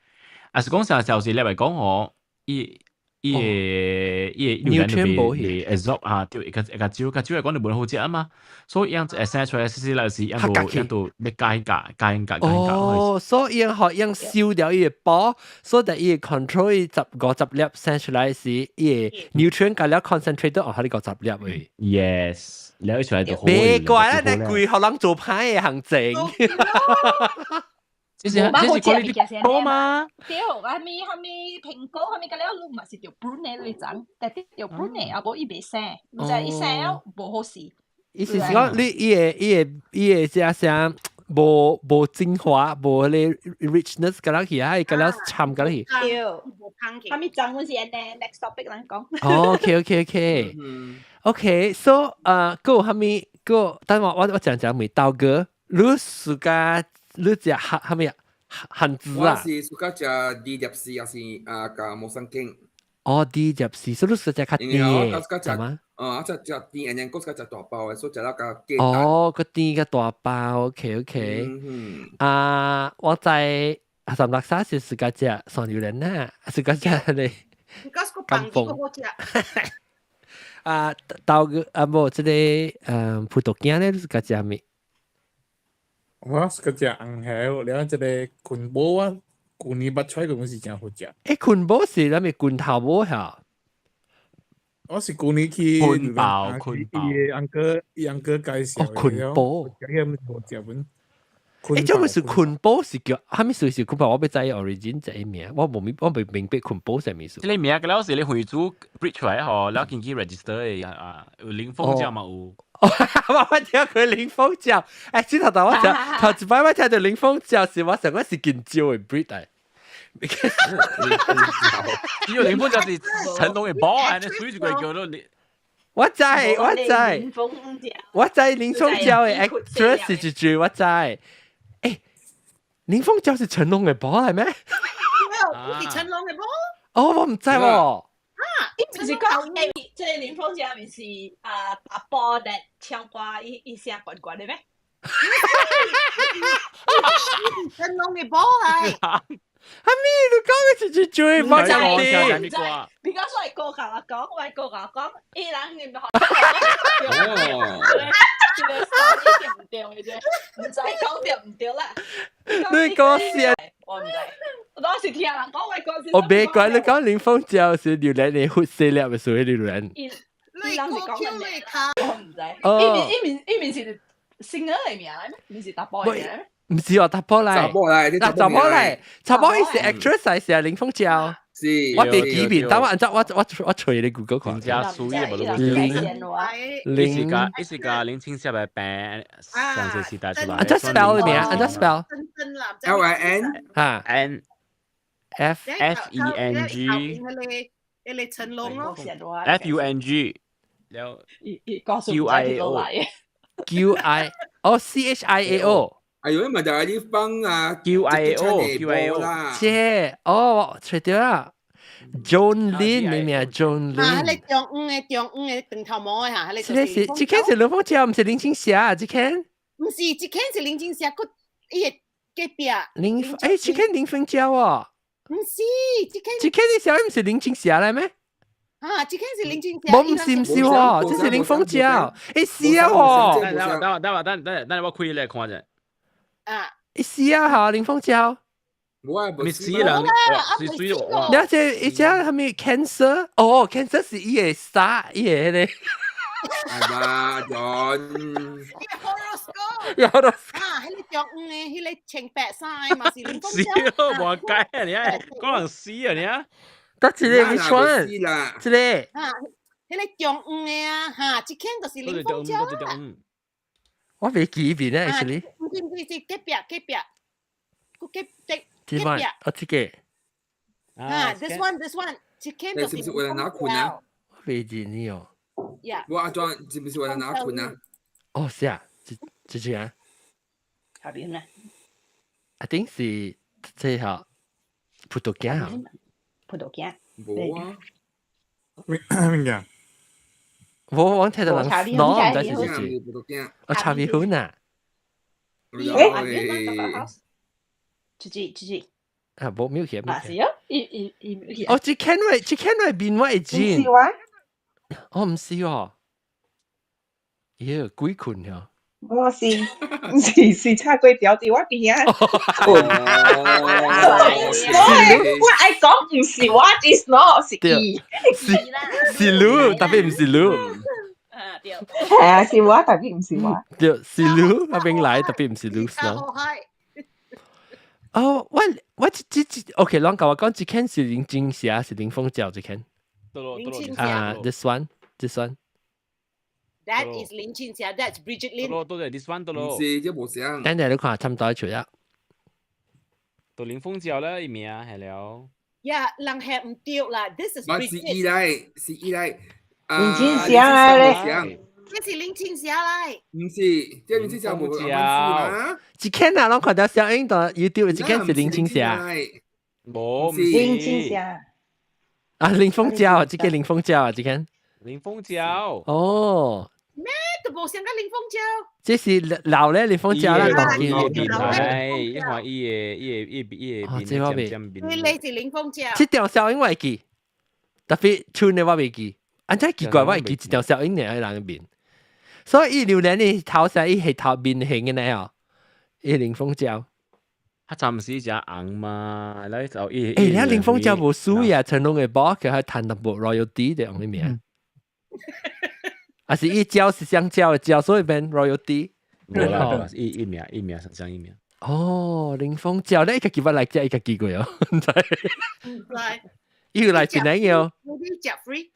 還是講成小時粒來講吼，伊伊會伊會榴蓮就被 absorb 啊，對，一個一個少，較少來講就無好食啊嘛，所以樣會生出來細細粒時，樣就樣就要加加加加加。哦，所以樣學樣燒掉伊個包，所以伊會 control 伊十五十粒生出來時，伊會 nutrient 加了 concentrate 到哦，佢個十粒位。 Yes。了出來就好。別怪啦，你貴學人做歹的行情。這是這是 quality 多嗎？對，啥物啥物蘋果，啥物個了，你嘛是著 prune 的你種，但係著 prune 的，啊無伊袂生，你知伊生了無好勢。意思是講你伊個伊個伊個這啥無無精華，無迄個 richness 個了去啊，伊個了摻個了去。對，啥物種阮是按呢 next topic 咱講。哦，OK OK OK。OK，so 閣有啥物？閣，等我我我講講問刀哥，你暑假你食蝦蝦物啊？番薯啊？我是暑假食二粒絲，還是啊加 Musang King。哦，二粒絲，所以你是食較甜的，係嗎？啊，食食甜，然後閣食大包的，所以食了較簡單。哦，個甜個大包，OK OK。啊，我在阿三六沙是自家食蒜榴蓮啊，自家食咧。甘鳳。啊，豆個啊無這個葡萄乾咧，你自家食物？我是個食紅蝦，了這個菌寶我舊年捌出來個時真好食。欸，菌寶是啥物罐頭寶嚇？我是舊年去菌包，菌包。伊 uncle 伊 uncle 介紹。哦，菌寶。食遐物好食本。欸，這個是菌寶是叫，啥物事是菌寶？我欲知 origin 這個名，我無明，我未明白菌寶啥物意思。這個名個了是你回族 breed 出來吼，了根據 register 的啊，有林鳳椒嘛有。我我聽過林鳳椒，欸，這頭頭我聽，頭一擺我聽到林鳳椒是我想講是近招的 breed 來。因為林鳳椒是成龍的寶啊，你水就會叫做林。我知，我知，我知林鳳椒的 actress 是一句，我知。欸，林鳳椒是成龍的寶來咩？沒有，是成龍的寶。哦，我毋知喎。啊，伊毋是講誒，這個林鳳嬌毋是啊阿波的唱歌，伊伊聲懸懸的咩？成龍的波來。哈咪你講嘅是最最冇講啲。比較說係歌甲我講，我歌甲我講，伊人你唔好。哦。這個 story 對唔對嘅啫？毋知講對唔對啦。你講是？我毋知，我當時聽人講，我講我別怪你講林鳳嬌是榴蓮的血色粒嘅屬於榴蓮。伊伊人是講咩？我毋知。伊面伊面伊面是 singer 的名咩？毋是查埔的名。毋是哦，查埔來，查埔來，查埔來，查埔伊是 actress 還是林鳳嬌？是，我袂記面，等我按照我我我揣你 Google 看。真正水的無林林，伊是個林青霞的病，上個時代出來。按怎 spell 的名？按怎 spell ？L I N 哈 N F F E N G。迄個成龍咯。F U N G。了。 Q I A O。 Q I 哦 C H I A O。哎呦，咪就係啲幫啊 Q I A O Q I A O 啦。這哦，揣著啦。Joan Lin，你名 Joan Lin。啊，迄個中央的中央的長頭毛的哈，迄個。這個是，這間是林鳳嬌，毋是林青霞，這間。毋是，這間是林青霞，閣伊的隔壁。林，欸，這間林鳳嬌哦。毋是，這間。這間的小毋是林青霞來咩？啊，這間是林青霞。無，毋是毋是喎，這是林鳳嬌。欸，是啊喎。等等等等等等，我開來看者。啊！欸，是啊，哈，林鳳嬌。冇啊，唔是人，是水我。你這一隻係咪 cancer？哦，cancer 是伊個啥？伊個迄個。係嘛，John。伊個 horoscope。 horoscope。啊，彼個中央的，彼個穿白衫的嘛是林鳳嬌。死咯，無解啊你啊，講人死啊你啊。得這個 which one？這個。啊，彼個中央的啊，哈，這間就是林鳳嬌啊。我袂記面咧，actually。毋是毋是，是隔壁隔壁，閣隔壁。這款，哦，這個。啊，this one this one，這間就是。是不是為了拿困啊？我袂認你哦。呀。我阿莊是不是為了拿困啊？哦，是啊，這這這啊。下邊咧？ I think 是這下葡萄鏡啊。葡萄鏡。無啊。咩咩？我我聽到人喏，唔知是是是。哦，茶米粉啊。欸？這這這這。啊，無沒有去。啊，是啊，伊伊伊。哦，這間位，這間位變我會知。唔是我。哦，毋是哦。咦，鬼困呀！我是毋是是炒粿條佇我邊仔困。我愛講毋是我，is not 是伊。是是你，特別毋是你。啊對。係啊，是我，特別毋是我。對，是你那邊來，特別毋是你。哦，我我這這 OK，攏共我講，這間是林青霞，是林鳳嬌這間。林青霞。啊，this one，this one。 That is 林青霞，That's Bridget Lin。多多謝 this one 多咯。唔是，這無相。等陣你看，差唔多出啦。到林鳳嬌咧，伊名係了。呀，人係毋對啦，This is 我是伊來，是伊來。林青霞來咧。這是林青霞來。毋是，這林青霞無關係嘛。這間啊，攏看到小英度 YouTube，這間是林青霞。無，林青霞。啊，林鳳嬌，這個林鳳嬌啊，這間。林鳳嬌。哦。咩都無像個林鳳嬌。這是老咧林鳳嬌啦，當見。係，因為伊個伊個伊個伊個面尖尖面。你是林鳳嬌。這條小英我會記，特別唱的我袂記。按怎奇怪，我會記這條小英爾人的面。所以伊榴蓮的頭上，伊係頭面型的呢哦，伊林鳳嬌。他暫時食紅嘛，來就伊。欸，你睇林鳳嬌無輸啊，成龍的寶佢還賺淡薄 royalty 的，用你名。啊是伊蕉是香蕉的蕉，所以變 royalty。無啦，伊伊名伊名上伊名。哦，林鳳嬌，你家己捌來食，伊家己過哦，毋知。毋知。伊有來檳城哦。你 Jeffrey。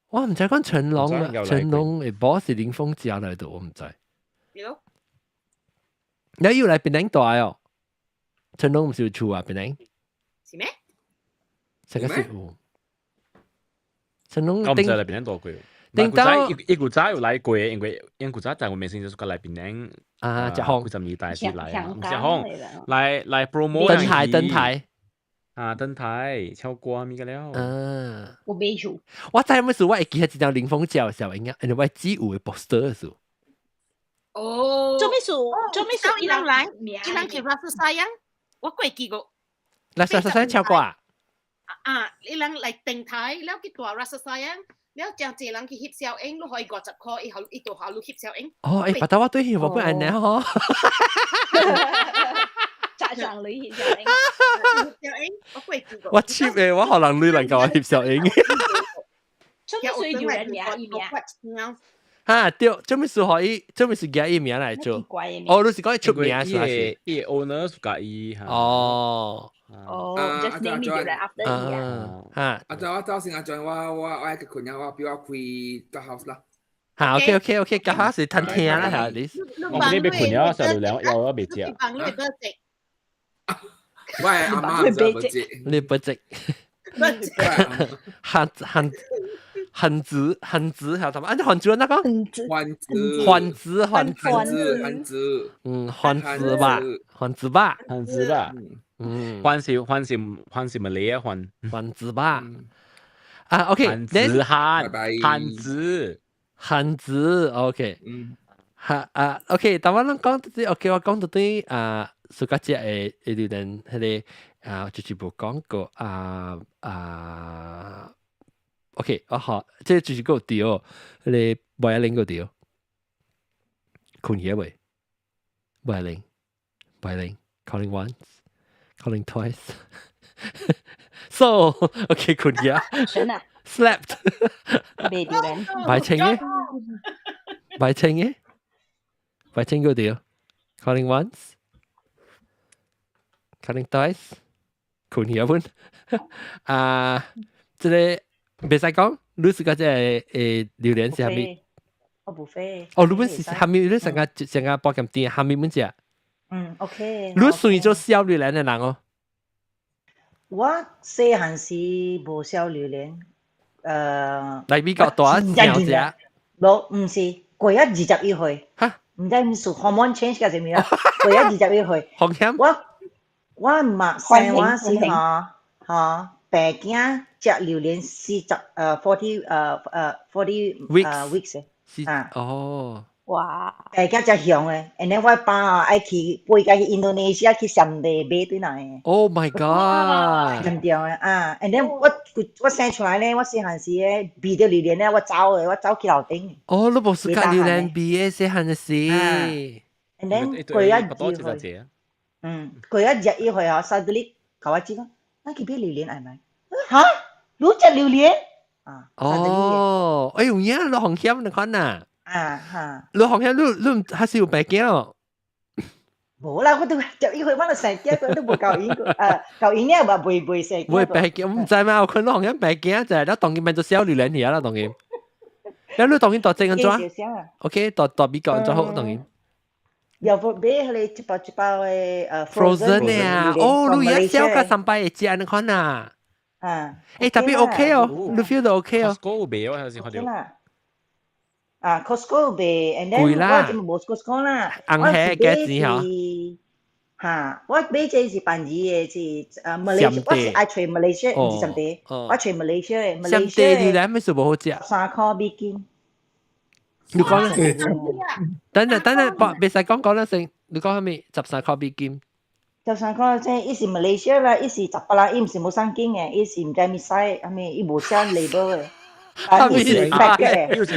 我毋知講成龍，成龍的寶是林鳳嬌來的，我毋知。對。你又來檳城大哦？成龍毋是有厝啊，檳城？是咩？這個是有。成龍我毋知來檳城大過。頂到伊古早有來過，因為因古早在我面先就是過來檳城啊，食風幾十年代是來啊，毋是風來來 promote 登台登台。啊，登台唱歌咪個了。啊，有買厝。我知乜事，我會記得一張林鳳照嘅時候，應該因為我只有嘅 poster 嘅時候。哦，做咩事？做咩事？伊人來，伊人去 Rasa Sayang，我過記過。 Rasa Sayang 唱歌啊？啊，伊人來登台，了去大 Rasa Sayang，了真濟人去翕小影，你可以50塊，伊予伊就予你翕小影。哦，欸，白頭我對翕我本按呢嗬。扎上女翕小影，小影，我過記過。我 cheap 嘅，我予人女人共我翕小影。做咩事有人名伊名？哈，對，做咩事予伊？做咩事寄伊名來做？哦，你是講伊出名是還是？伊 owner 是佮伊哈。哦。哦，just name it 來 after 伊啊。哈。阿就我走先，阿俊，我愛去困啊，我比我開個 house 啦。哈，OK OK OK，個 house 是攤聽啦嚇，你。我你別困了，小兩要我未食。幫你不值。我係阿媽唔不值。你不值。不值。漢漢漢字漢字係同，按漢字那個？漢字漢字漢字漢字漢字，嗯，漢字吧，漢字吧，漢字吧，嗯，漢是漢是漢是咪你啊？漢漢字吧，啊，OK，漢字漢漢字漢字，OK，嗯，哈啊，OK，但我攏講到啲，OK，我講到啲啊，暑假節嘅嘅榴蓮，彼個啊，就是無講過啊啊。OK，啊好，這就是個對哦，彼個麥愛玲個對，困起未？麥愛玲，麥愛玲，calling once，calling twice，so OK 困起啊，slept，未榴蓮，白清嘅，白清嘅，白清個對，calling once，calling twice，困起啊本，啊，這個。袂使講，你是個這個榴蓮是啥物？我 buffet。哦，你本是啥物？你成個成個包間店啥物物食？嗯，OK。你算做小榴蓮的人哦？我細漢時無小榴蓮，來美國大小食。無，毋是，過咗21歲。哈？毋知毋是 hormone change 個啥物啦？過咗21歲。風險。我嘛生我時吼吼病囝食榴蓮40 40 40 weeks 啊。哦。哇！病囝才凶的，and then 我爸愛去飛甲去印度尼西亞去暹羅買轉來。 Oh my god！嚴重的啊！and then 我生出來咧，我細漢時咧，味著榴蓮咧，我走的，我走去樓頂。哦，你無是佮榴蓮味的細漢時。 and then 過咗2歲，過咗21歲啊，suddenly 共我講，咱去買榴蓮愛無？哈？你食榴蓮？啊！哦，哎有影，你風險你看呐。啊哈！你風險，你你還是有病囝哦？無啦，我都11歲，我都生囝，我都無夠應，夠應了嘛，未生。袂病囝，我毋知嘛，有可能風險病囝就係你當今變做小榴蓮去啦，當今。你當今大隻按怎？OK，大大美國按怎好當今？有無買彼個一包一包的 frozen 的啊？哦，你一小個三擺會食，你看啊。啊。欸，特別 OK 哦，你 feel 到 OK 哦。 Costco 有賣哦，還是看到？啊，Costco 賣，and then 我就無 Costco 啦。紅黑幾錢嗬？哈，我買這是便宜的，是馬來西亞，我是愛揣馬來西亞，毋是暹地，我揣馬來西亞的。暹地榴蓮咩事無好食？ 3塊美金。你講啦，等陣等陣，別使講講啦先。你講啥物？13塊美金。 13塊錢，伊是馬來西亞啦，伊是十八啦，伊毋是無送經的，伊是毋知物西，啥物，伊無寫 label 的。啊，伊是 pack 的。有一個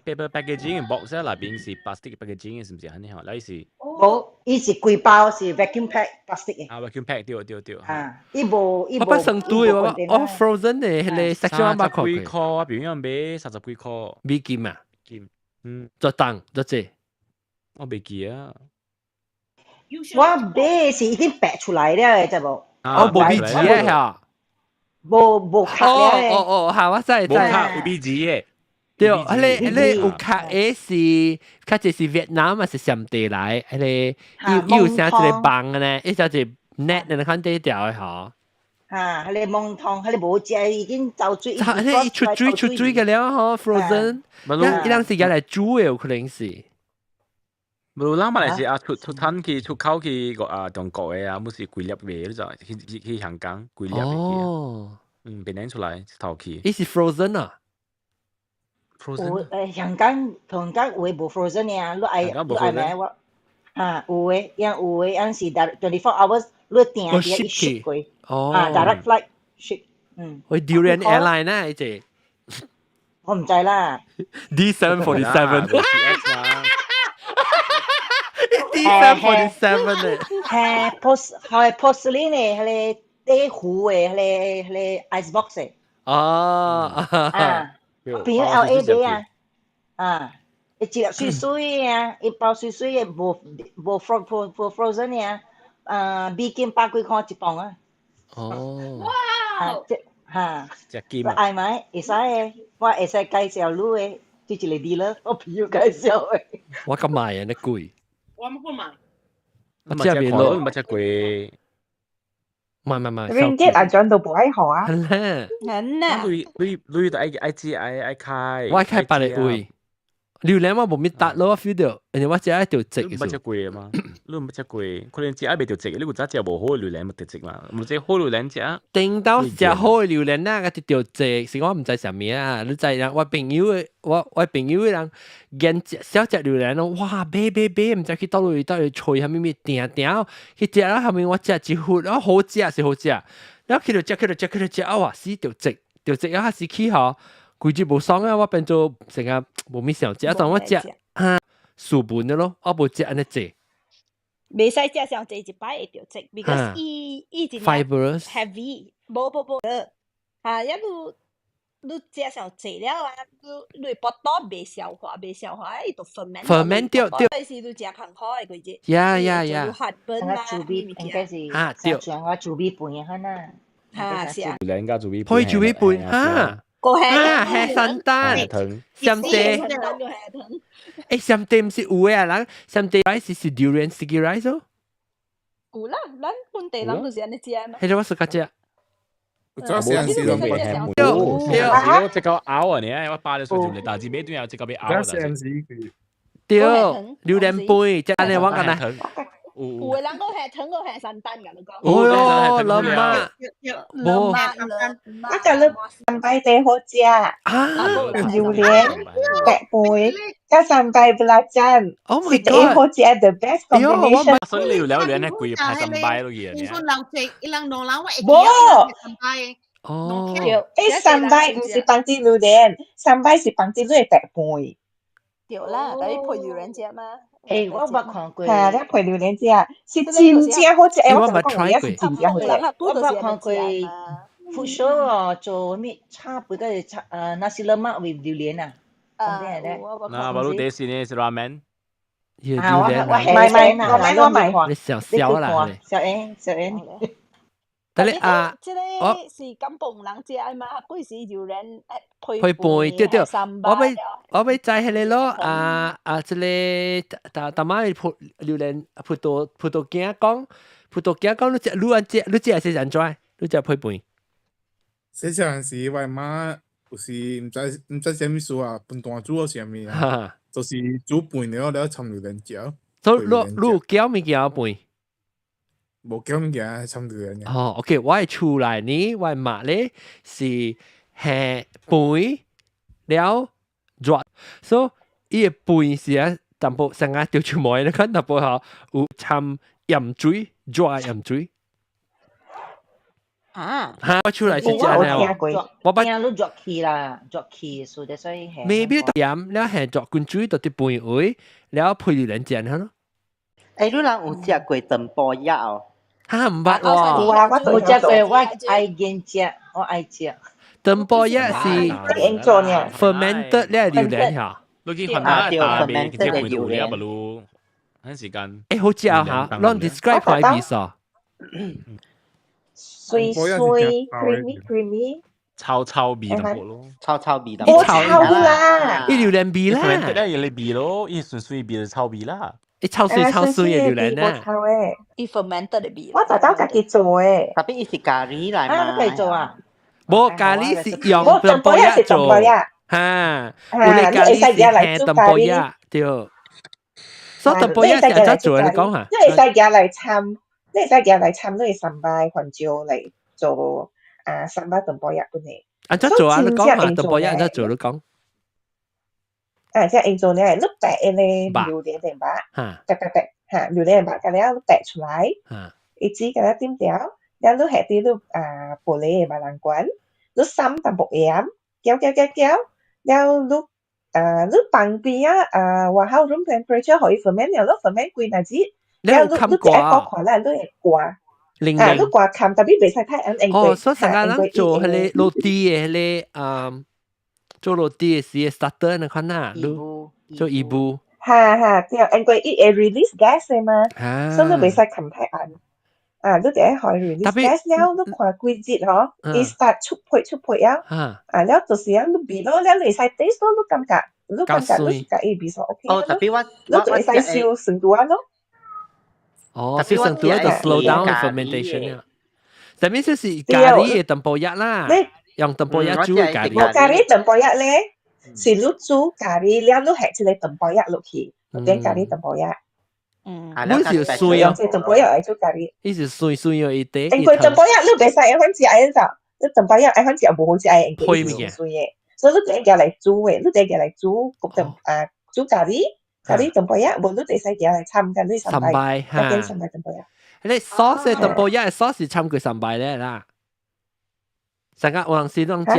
paper packaging box 內邊是 plastic packaging 是毋是按呢吼？那是。無，伊是規包是 vacuum pack plastic 的。啊，vacuum pack 對對對。啊，伊無伊無。我捌生堆我哦 frozen 的彼個 section 我捌看過。 30幾塊，我朋友買30幾塊。美金啊？金，嗯，做重做濟。我袂記啊。我買是已經白出來了，知無？哦，無米紙的嚇。無無卡了。哦哦哦，嚇！我知知。無卡有米紙的。對，彼個有卡的是，較濟是越南還是暹地來？彼個伊有寫一個網的呢，伊寫一個 net 的，看底條的吼。嚇，彼個網通，彼個無食已經走水。彼個出水出水個了吼，frozen。伊人是用來煮的，有可能是。無啦，馬來西亞出出產去出口去個啊中國嘅啊，毋是幾粒賣，你就去香港幾粒嘅去啊。哦，嗯，變領出來頭去。伊是 frozen 啊？ frozen 香港香港有的無 frozen 嘅啊，你愛你愛買我啊有的，樣有的，樣是 24 hours 你訂哦佇伊 ship 去 ship 過，哦，啊 direct flight ship，嗯，喂，Durian Airline 啊，呢隻我唔知啦。 D747 CX 嘛。 D747 咧，係 post 係 porcelain 的，彼个底糊的，彼个 ice box 的。哦，啊，朋友 LA 買啊，啊，一粒水水的啊，一包水水的，無無 fro 無 frozen 的啊，啊，美金百幾塊一磅啊。哦，哇！啊，這哈，隻金我愛買會使的，我會使介紹你的，這一个 dealer，我朋友介紹的。我敢買啊，你貴，我唔買。我食袂落，唔捌食過。買買買， Ringgit 啊，轉到無愛好啊。係咧，係啦。你你你就愛愛知愛愛開。我愛開別个位。榴蓮我無咪搭咯，我 feel 到，因為我食愛著值。你毋捌食過嘛？你毋捌食過，可能食愛袂著值，你有早食無好的榴蓮咪著值嘛？無這好榴蓮食。頂到食好的榴蓮啊，個著值，是我毋知啥物啊。你知人我朋友的，我朋友的人見少食榴蓮咯，哇，買買買，毋知去佗位佗位吹啥物物，定定去食了後面我食一忽，啊好食是好食，了去到食去到食去到食啊，哇死著值，著值啊，死去吼。規日無爽啊！我變做成日無物想食，但我食啊素本的咯，我無食按呢濟。袂使食上濟一擺會著值，because 伊伊真 fibrous heavy，無無無，啊，一你你食上濟了啊，你你腹肚袂消化，袂消化，伊就 ferment。 ferment 對對。但是你食艱苦的季節。呀呀呀！發本啦，煮米應該是啊對。像我煮米飯哈呐。哈是啊。榴蓮加煮米可以煮米飯哈。啊，係聖誕，三地，誒，三地毋是有的啊，人三地 rice 是 durian sticky rice 哦。有啦，咱本地人就是按呢食嘛。彼個我 suka 食。早時陣時都未聽過，對，我這個拗啊，你我爸就說就嚟，但是尾段有這個被拗。早時陣時對，榴蓮飯，即係我講啦。有的人講係糖，個係山丹㗎，你講。哦喲，老媽，無。啊，就你三擺最好食。啊，榴蓮、白飯加三擺 belacan。 Oh my 是最好食，the best combination。所以你榴蓮係貴派三擺咯，嘢。你說老食，伊人兩人我會無。三擺。哦。誒，三擺毋是放佇榴蓮，三擺是放佇你的白飯。對啦，但係配榴蓮食嘛。誒，我捌看過。嚇，你配榴蓮食，是真正好食。誒，我捌講是真正好食。我捌看過 food show 哦，做咩炒飯個炒nasi lemak with 榴蓮啊。啊，那無你第時呢是 ramen。啊，我我買買我買我買。你小小啦，小英小英。但係啊，這個是甘榜人食的嘛，幾時榴蓮配配飯對對，我欲知彼个咯，啊啊，這個大大媽葡榴蓮葡萄葡萄羹講，葡萄羹講你食你按食你食是按怎？你食配飯？細細陣時，我媽有時毋知毋知啥物事啊，飯單煮啥物啊，就是煮飯了了摻榴蓮食。所以你你有攪物件飯？無攪物件摻榴蓮。哦，OK，我的厝內呢，我的媽咧是下飯了熱，所以伊的飯是啊，淡薄成個掉出毛，你看淡薄吼有摻鹽水，熱鹽水。啊！哈！我出來是這樣，我捌聽你熱氣啦，熱氣所以所以係。 maybe 鹽了係熱滾水到啲飯位，了配榴蓮醬咯。誒，你人有食過唐寶葉哦？哈，毋捌喎。有啊，我無食過，我愛研食，我愛食。唐寶葉是做呢，fermented 咧榴蓮嚇。你去看下大味，直接配榴蓮不如，很時間。誒，好食嚇，攏 describe 下味素。水水 creamy creamy，臭臭味淡薄咯，臭臭味淡薄。臭啦，伊榴蓮味啦，咧伊味咯，伊純粹味就臭味啦。伊臭水臭水的榴蓮啊！伊 fermented 的味。我就走家己做的。 Tapi 伊是咖喱來嘛？啊，家己做啊？無咖喱是用唐寶葉做，哈，有咧咖喱是下唐寶葉對。所以淡薄仔是按怎做？你講下。你會使夾來摻，你會使夾來摻你 sambal 番椒來做啊 sambal tempoyak 本嘅。按怎做啊？你講下 tempoyak 按怎做？你講。啊，這樣做咧，你白嘅咧榴蓮的肉，白白白嚇，榴蓮肉，甲了你白出來，伊煮甲了點掉，了你下啲你啊玻璃的肉籃罐，你摠淡薄鹽，攪攪攪攪，了你啊你放邊啊啊外口 room temperature 予伊 ferment 了，你 ferment 幾若日，了你你就愛閣看啦，你會掛，啊你掛冚，特別袂使太硬，哦，所以成個人做彼个 roti 的彼个啊。做 roti 的時 starter 那款啊，你做伊布。哈哈，對，因為伊會 release gas 的嘛，所以你袂使冚太硬。啊，你就愛予伊 release gas 了，你看幾日嗬，伊 start 出皮出皮啊，啊了就是啊，你味咯，了你會使 taste 咯，你感覺你是佮伊味素 OK 哦，特別我你就會使燒酸拄仔咯。哦，燒酸拄仔就 slow down fermentation 啊。但係就是咖喱的 tempoyak 啦。用 tempoyak 煮嘅咖喱。無咖喱 tempoyak 咧，是你煮咖喱了，你下一個 tempoyak 落去，變咖喱 tempoyak。嗯，你是碎啊？這 tempoyak 來煮咖喱。伊是碎碎哦，伊底。因為 tempoyak 你袂使愛番食的就，你 tempoyak 愛番食無好食的，因為是碎的，所以你得夾來煮的，你得夾來煮焗淡啊煮咖喱，咖喱 tempoyak，無你會使夾來摻緊你 sambal，變 sambal tempoyak。你 sauce tempoyak sauce 摻過 sambal 咧啦。成個有陣時攏食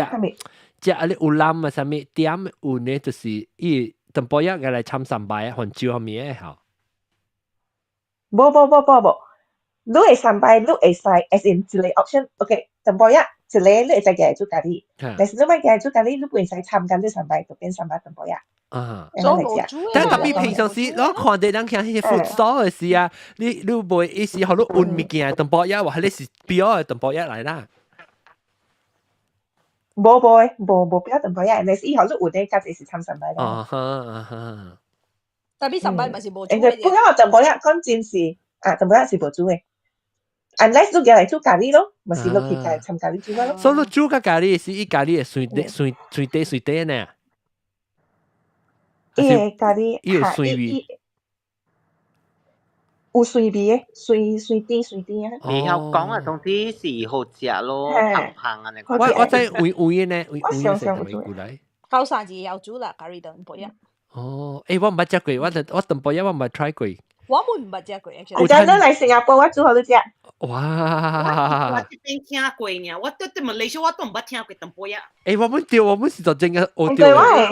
食啊！你有攬啊，啥物點有呢？就是伊 tempoyak 來摻 sambal 啊，番椒啥物的吼。無無無無無，你會 sambal，你會使 as in 一個 option，OK，tempoyak 一個你會使夾來煮咖喱，但是你莫夾來煮咖喱，你袂使摻緊你 sambal，就變 sambal tempoyak。啊，但特別平常時，我看到人聽彼個 food stall 的時啊，你袂伊是予你運物件 tempoyak，或者是標的 tempoyak 來啦。無無無無標 tempoyak，但是以後你有咧，較濟是摻 sambal 啦。啊哈啊哈。特別 sambal 嘛是無煮的。不過 tempoyak 講真是啊，tempoyak 是無煮的。unless 你夾來煮咖喱咯，嘛是你去加摻咖喱煮咯。所以你煮個咖喱是伊咖喱會碎碎碎底碎底呢？伊個咖喱，伊有酸味。有酸味的，酸酸甜酸甜啊。袂曉講啊，總之是好食咯，香香啊！我知有有的呢，有有的是過來。高三字有煮啦，咖喱 tempoyak。哦，欸，我毋捌食過，我 tempoyak 我毋捌 try 過。我嘛毋捌食過。我陣你來新加坡，我煮予你食。哇！我這邊聽過爾，我對對馬來西亞我都毋捌聽過 tempoyak。欸，我們對，我們是就真個學對。我係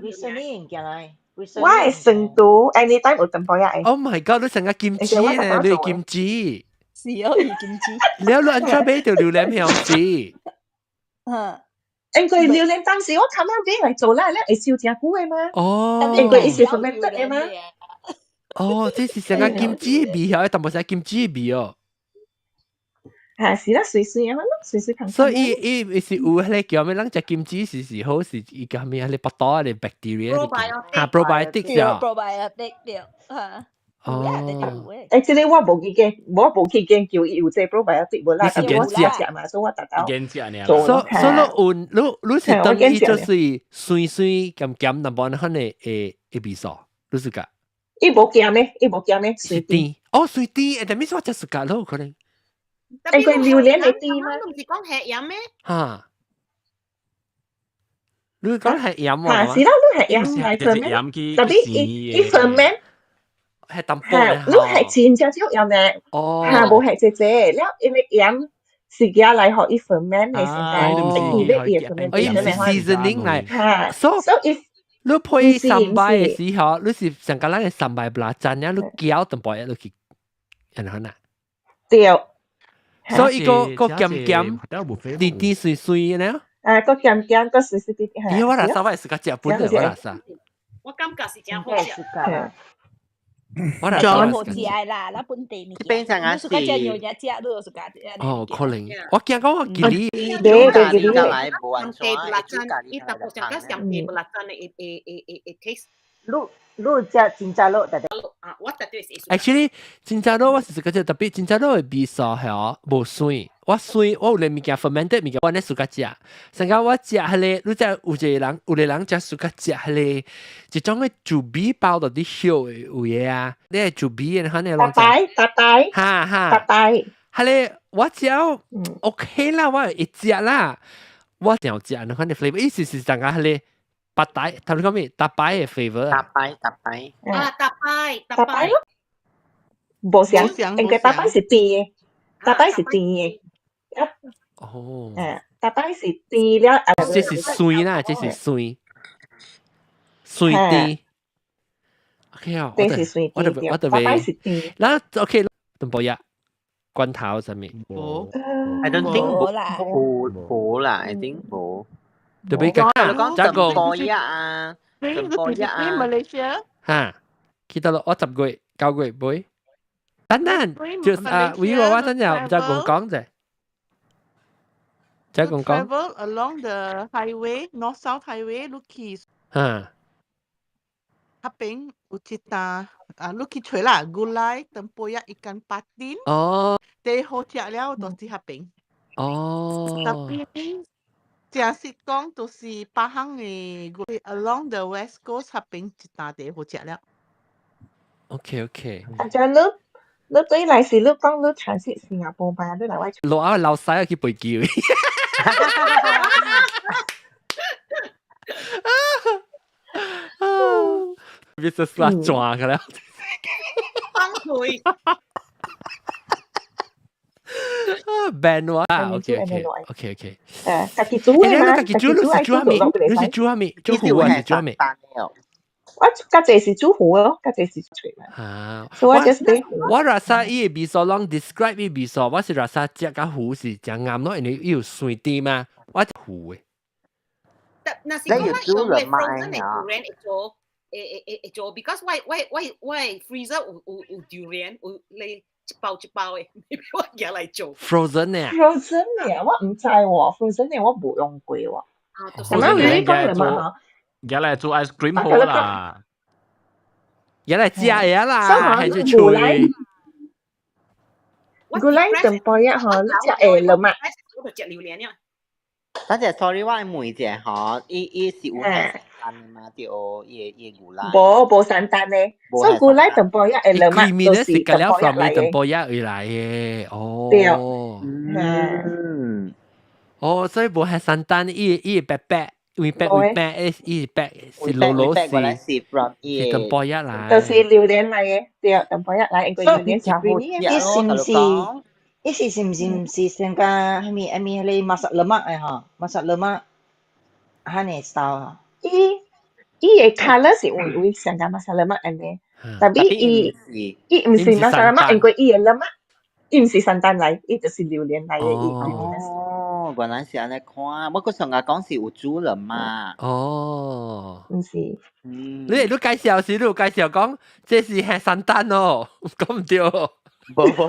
recently 嘅來。我係成都，anytime 有 tempoyak 的。 Oh my god！你成個金雞呢？你金雞。是哦，伊金雞。你你按怎買著榴蓮香子？嗯。因為榴蓮當時我琴日買來做啦，你會燒真久的嘛？哦。因為伊是 fermented 的嘛？哦，這是成個金雞味曉，淡薄仔金雞味哦。嚇是啦，水水啊嘛，水水香。所以伊伊是有彼个叫咩？咱食金雞是好是伊叫咩？彼個腹肚彼個 bacteria 嚇 probiotic 啊。probiotic 對嚇。哦。欸，這个我無去研，我無去研究伊有這 probiotic 無啦，你是我食嘛，所以我逐晝研食爾。所以你有你你是當伊就是酸酸鹹鹹淡薄可能會會味素，你是講？伊無鹹的，伊無鹹的，酸甜。哦，酸甜，欸，但係我食 suka 咯，可能。因為榴蓮會甜嗎？唔是講係鹽咩？嚇！你講係鹽喎？嚇，是啦，你係鹽來 ferment，特別伊伊 ferment 係淡薄。你係真正少鹽的，哦，嚇，無係濟濟，了因為鹽是寄來予伊 ferment 的時間，伊要伊 ferment，伊是 seasoning 來，嚇，所以你配 sambal 的時候，你是上個咱的 sambal belacan 啊，你攪淡薄仔落去，按怎啊？對。所以個個鹹鹹、甜甜水水的呢？啊，個鹹鹹、個水水甜甜。因為我垃圾我會自家食本的，我垃圾。我感覺是真好食。我垃圾好食啦，咱本地物件。你自家食牛肉食，你自家食。哦，可能。我驚講我記你。對對對。來無完全 belacan，伊淡薄上較上地 belacan 的會會會會 taste。你你食煎炸肉，特別啊，我特別是 Actually，煎炸肉我是覺得特別煎炸肉的味素係哦，無酸。我酸，我有咧物件 fermented 物件，我咧 suka 食。上個我食彼個，你知有一個人，有個人食 suka 食彼個，一種嘅煮米包到啲葉的有嘅啊，你係煮米的，可能大擺大擺，哈哈，大擺。彼個我食 OK 啦，我會食啦，我常食，你看你 flavor，意思是講個彼個白帶，頭先講咩？大擺的 flavor。大擺大擺。啊，大擺大擺。無相，因為大擺是甜的，大擺是甜的。哦。誒，大擺是甜了。這是酸啦，這是酸，酸甜。OK 啊，這是酸甜，我特別，大擺是甜。嗱，OK，tempoyak 罐頭上面。無，I don't think 無啦，無無啦，I think 無。特別個講 tempoyak 啊，tempoyak 啊。 Malaysia。嚇，記得咯，我10月、9月買。等等，就啊，我等陣唔再講講啫。再講講。 Travel along the highway, north south highway, 你去。嚇。彼邊有一擔啊，你去揣啦，gulai tempoyak ikan patin。哦。第好食了，就是彼邊。哦。 Tapi 正實講，就是巴行的 along the west coast 彼邊一擔第好食了。 OK OK。啊，這你對來是你講你 transit 新加坡吧？你來我。落啊，老細去飛機。別說煞轉個了。崩潰。 ban 我啊，OK OK OK OK。誒，家己煮的嘛，家己煮，你是煮啥物？你是煮啥物？煮糊還是煮啥物？我較濟是煮糊咯，較濟是煮嘛。啊，所以我 just 我 rasa 伊的味素攏 describe 伊味素，我是 rasa 食甲糊是誠啱咯，因為伊有酸甜嘛，我糊的。若是講我用的 frozen 的 durian 會做，會會會做，because 我 freezer 有 durian 有你一包一包的，maybe 我拿來做。 Frozen 呢？Frozen 呢？我毋知喎，frozen 呢我無用過喎。啊，咁樣你講了嘛？而來做 ice cream 好啦，而來食嘢啦，還是吹？ Gulai tempoyak 嗬，你食會了嘛？我就食榴蓮呀。等陣，sorry，我問一下嗬，伊伊是有係 santan 的嘛？對，伊伊 gulai。無無 santan 的，所以 gulai tempoyak 會了嘛？就是 tempoyak 來的。tempoyak 來的，哦。對。嗯。哦，所以無係 santan，伊伊白白。為白為白，伊白是老老是，是 from 是 tempoyak 來。就是榴蓮來的，對，tempoyak 來，因為榴蓮是 creamy 伊是毋是？伊是是毋是毋是像個蝦米蝦米彼個 masak lemak 的吼？Masak lemak 彼個 style 伊伊的 colour 是有有像個 masak lemak 按呢，但係伊伊毋是 masak lemak，因為伊的 lemak 伊毋是 santan 來，伊就是榴蓮來的。哦，原來是按呢看，我閣上下講是有煮了嘛。哦，毋是。嗯，你你介紹時，你有介紹講這是係 santan 哦，講毋對。無無無無無無，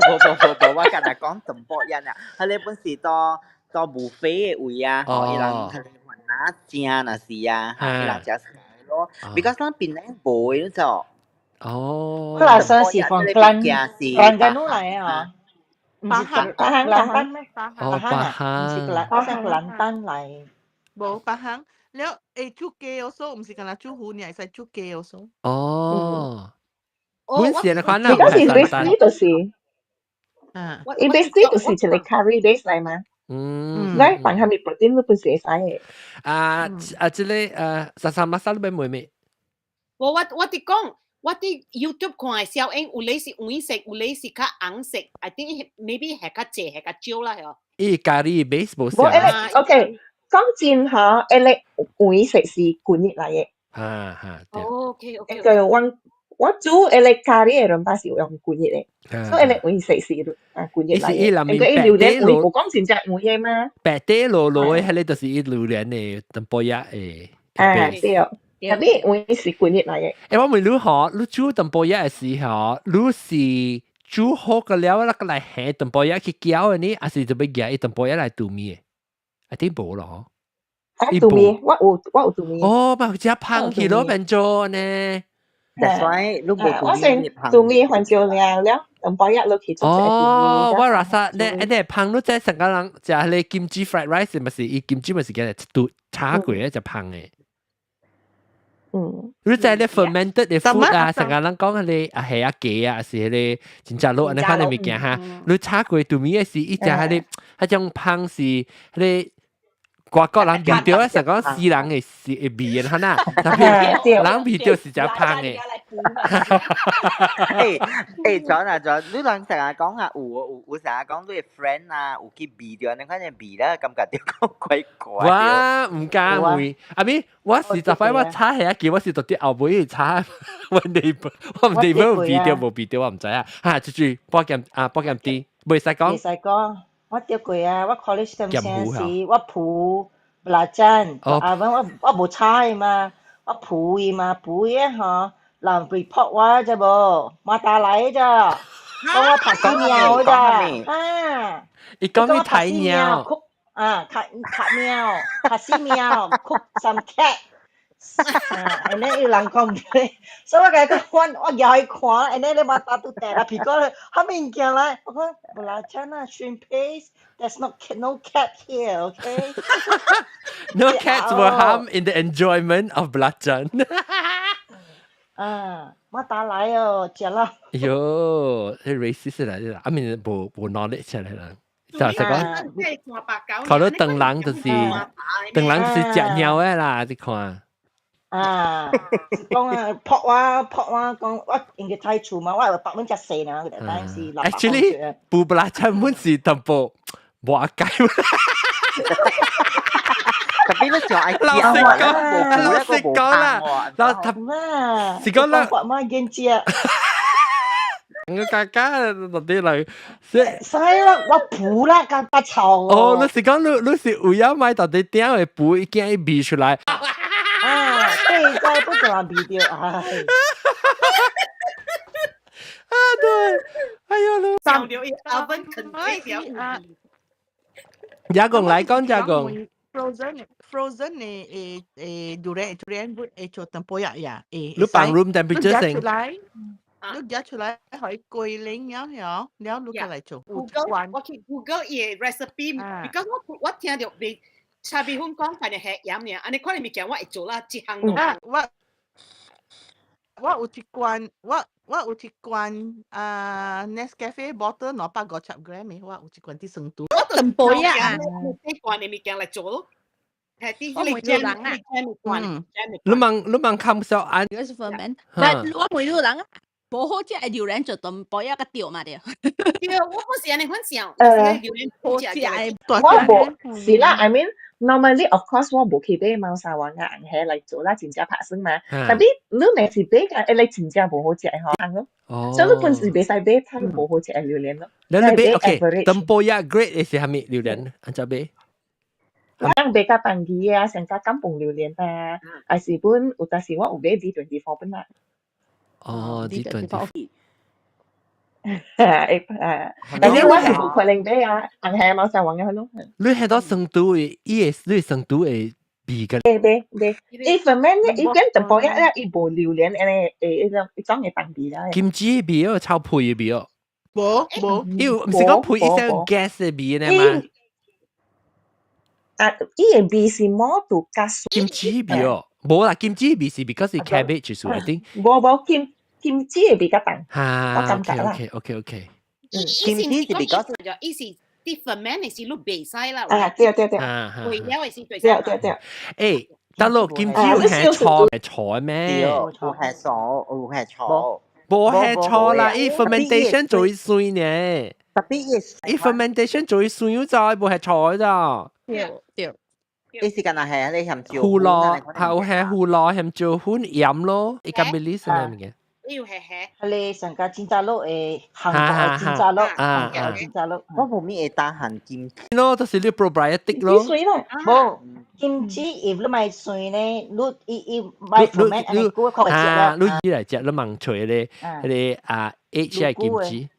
我今日講 tempoyak 啊，彼個本是到到 buffet 的位啊，吼，伊人彼個雲南正若是啊，伊人食咯，because 咱檳城無的，你知無？哦，佢話說是從 Terengganu 來的啊，毋是巴蘭丹咩？哦，巴哈，毋是蘭，蘭丹來。無巴行，了會煮雞also，毋是干焦煮糊，你會使煮雞 also。哦。本事你看啦，你講是 basically 就是，嗯，伊 basically 就是一個 curry base 來嘛。嗯，來放下面 protein 都本是會使的。啊啊，這個啥啥 masak 你欲問咩？我佇講，我佇 YouTube 看的小英，有咧是黃色，有咧是較紅色。I think maybe 係較濟，係較少啦，係。伊咖喱 base 無無，OK，講真吼，彼個黃色是滾熱來的。哈哈，對。 OK OK。個我我煮彼個咖喱的陣時是用滾熱的，所以彼個黃色是啊滾熱來的。因為伊榴蓮黃無講真正黃的嘛。白底落落的，彼個就是伊榴蓮的 tempoyak 的。啊對，特別黃是滾熱來的。欸，我問你吼，你煮 tempoyak 的時候，你是煮好個了，那個來下 tempoyak 去攪的呢，還是就欲夾伊 tempoyak 來煮麵的？I think 無咯。啊，煮麵，我有煮麵。哦，嘛有只芳去咯，變做呢。That's why 你無我先杜米番椒了了，tempoyak 落去做。哦，我 rasa 你你芳你這成個人食彼 kimchi fried rice 咪是伊 kimchi 咪是叫做炒過的就芳的。你知咧 fermented 的 food 啊，成個人講彼個啊蝦啊雞啊，是彼個真正滷按呢款的物件哈。你炒過杜米的是伊食彼個彼種芳是彼個。外國人聞著啊，成講死人的死的味的，哈呐，特別人聞著是誠芳的。欸欸，John 啊 John，你人成日講啊，有有有成日講你 friend 啊，有去味著，你看見味啦，感覺著講怪怪。我毋敢問，阿咪，我是十擺我炒蝦仔，我是到底後尾炒，我 neighbor，我 neighbor 有味著無味著，我毋知啊。哈，這句保險啊，保險啲，袂使講。袂使講。我著過啊！我 college 時陣時，我抱 belacan，啊，我我無炒伊嘛，我抱伊嘛，抱伊吼，人 report 我啫無，馬達來咋，講我拍死貓咋，啊！伊講你睇貓，啊，拍拍貓，拍死貓，cook some cat。啊，and then 有人講，所以我共伊講，我我舉去看，and then 你馬達都掟啦屁股，啥物件來？我講 belacan 啊，shrimp paste，there's no cat here，okay？ No cats were harmed in the enjoyment of belacan。啊，馬達來哦，食啦。喲，係 racist 來啦，I mean 無無 knowledge 來啦。就係講，看到唐人就是唐人就是食貓的啦，你看。啊，是講啊，撲我撲我講我應該睇厝嘛，我有100蚊隻四呢，佢哋當時。 Actually，布 belacan 本是淡薄無解。特別你仲愛老實講，老實講啦，老頭是講啦，我媽見食。我家家到底嚟，使啦，我補啦，咁不臭。哦，你是講你你是為咗買到底點會補，伊驚伊味出來。啊，對，再不就人味著，唉。啊對，哎呦，你。上掉一 oven 肯定啊。亞公來講，亞公。 Frozen frozen 的誒誒 durian durian 會做 tempoyak 呀，誒。你放 room temperature 先。出來，你夾出來可以過冷了了，了你過來做。 Google 我去 Google 伊 recipe，because 我我聽著未茶米粉講反正係鹽爾，按呢款的物件我會做啦，一項攏。啊，我我有一罐，我我有一罐啊 Nescafe bottle 250 gram 的，我有一罐佇成都。我淡薄仔啊，這罐的物件來做咯。係啲我問人啊，你問你問看小安，如果是 ferment，但我問你人啊，無好食的榴蓮就淡薄仔個對嘛對。對，我不是按呢款想，榴蓮好食的。我無是啦，I mean normally of course 我無去買貓山王啊紅蝦來做啦，真正拍算嘛。但係你若是買個，你真正無好食嗬，咯。所以你本是袂使買太無好食的榴蓮咯。你你買 OK，tempoyak grade 是啥物榴蓮？按怎買？咱買較便宜啊，上較甘榜榴蓮啊，還是本有當時我有買 D24 本啦。哦，D24。誒誒，但是我是無可能買啊，紅蝦貓山王嘅咯。你係到成都的，伊會你成都會味嘅。買買買，伊 ferment 咧，伊變淡薄仔咧，伊無榴蓮按呢誒一種一種嘅當味啦。金枝味哦，臭屁的味哦。無無，伊毋是講配一些 gas 的味呢嘛？啊，伊的味是more to 較金枝味哦，無啦，金枝味是 because 是 cabbage 數，I think。無無金金枝的味較重，我感覺啦。 OK。金枝是 because 伊是啲 ferment 是你袂使啦。啊，對對對。為了的是對。對對對。欸，大佬金枝有係錯係錯咩？有係錯，有係錯。無係錯啦，伊 fermentation 做酸呢。特別伊 fermentation 做酸咗就，無係錯咋。對對。伊是敢若係你鹹椒胡蘿，係係胡蘿鹹椒粉鹽咯，伊個 believe 什麼物件？伊有係係。你上個煎炸滷誒，韓國煎炸滷，韓國煎炸滷。我無咪會打韓金咯，就是你 probiotic 咯。水咯，無金枝葉你咪酸咧，你伊伊買 ferment 按呢久較會食啦。你伊來食，你問出咧，彼個啊 H 係金枝。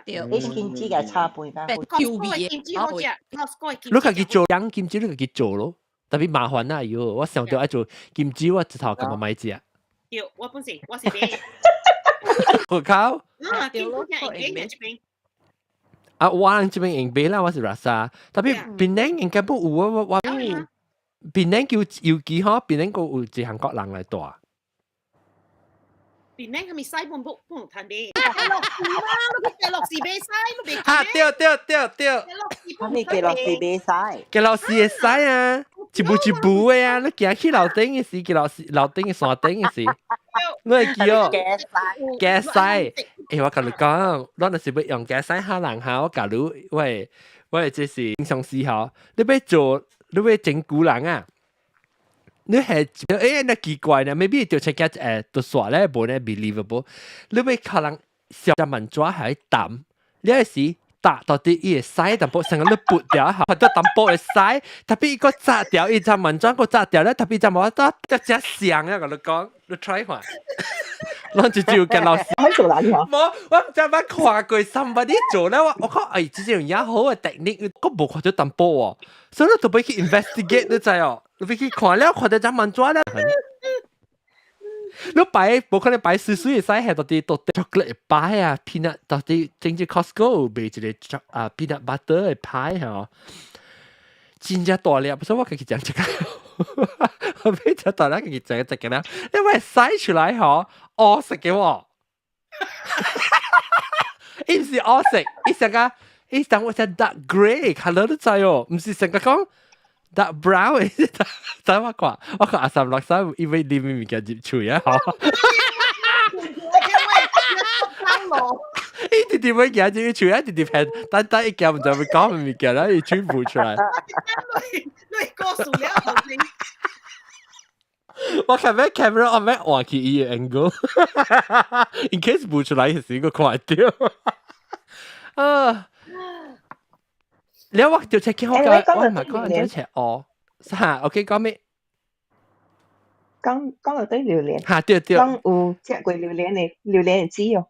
對，H 金枝嘅炒飯較好。 Q 味金枝好食，你家己做養金枝，你家己做咯。特別麻煩啊！喲，我想著愛做金枝，我一頭感覺莫食。對，我本是我是買。我靠！啊，對咯，用買這邊。啊，我人這邊用買啦，我是 Rasa，特別檳城應該不有啊，我檳城叫郵寄嗬，檳城個有一韓國人來帶。檳城係咪西本不不談買？樂市嘛，你去樂市買西，你袂哈，對對對對。係咪雞樂市買西？雞樂市會使啊，一步一步的啊，你行去樓頂的時，雞樂市樓頂的山頂的時，你會記哦。雞西，我共你講，咱若是欲用雞西嚇人哈，我假如我這是平常時吼，你欲做，你欲整蠱人啊？你係那奇怪呢？maybe 就出個就煞咧，無咧 believable。你欲可能小隻蚊紙係淡，你係時打到底伊會使淡薄，成個你撥掉下，得淡薄會使，特別伊個紮掉，伊隻蚊紙個紮掉咧，特別隻毛得得只像啊！我你講，你 try 看，咱就就跟老師。可以做哪啲冇，我毋知捌看過 somebody 做咧，我講這種也好嘅 technique，我無看到淡薄哦，所以你特別去 investigate 你知哦，你欲去看了，看到隻蚊紙咧。你擺無可能擺水水會使係到底到底 chocolate 擺啊，peanut 到底正正 Costco 賣一個啊 peanut butter 的派吼，真正大粒，所以我家己講這個，我買隻大粒家己食這個啦，因為洗出來吼，烏色嘅喎，伊毋是烏色，伊成個伊當我只 dark grey colour 你知哦，毋是成個講 dark brown 的，知我看，我看阿三六三，伊欲啉物件入喙啊，吼。因為伊直直欲行入喙啊，直直噴，等等伊行毋知欲講物件啦，伊喙浮出來。你過數了後面。我看咩 camera 我欲換去伊个 angle，in case 浮出來時，我看到。啊！你我就 check 我我唔係講人哋 check 哦，嚇，OK 講咩？講講到對榴蓮，嚇對對，講有食過榴蓮的籽哦。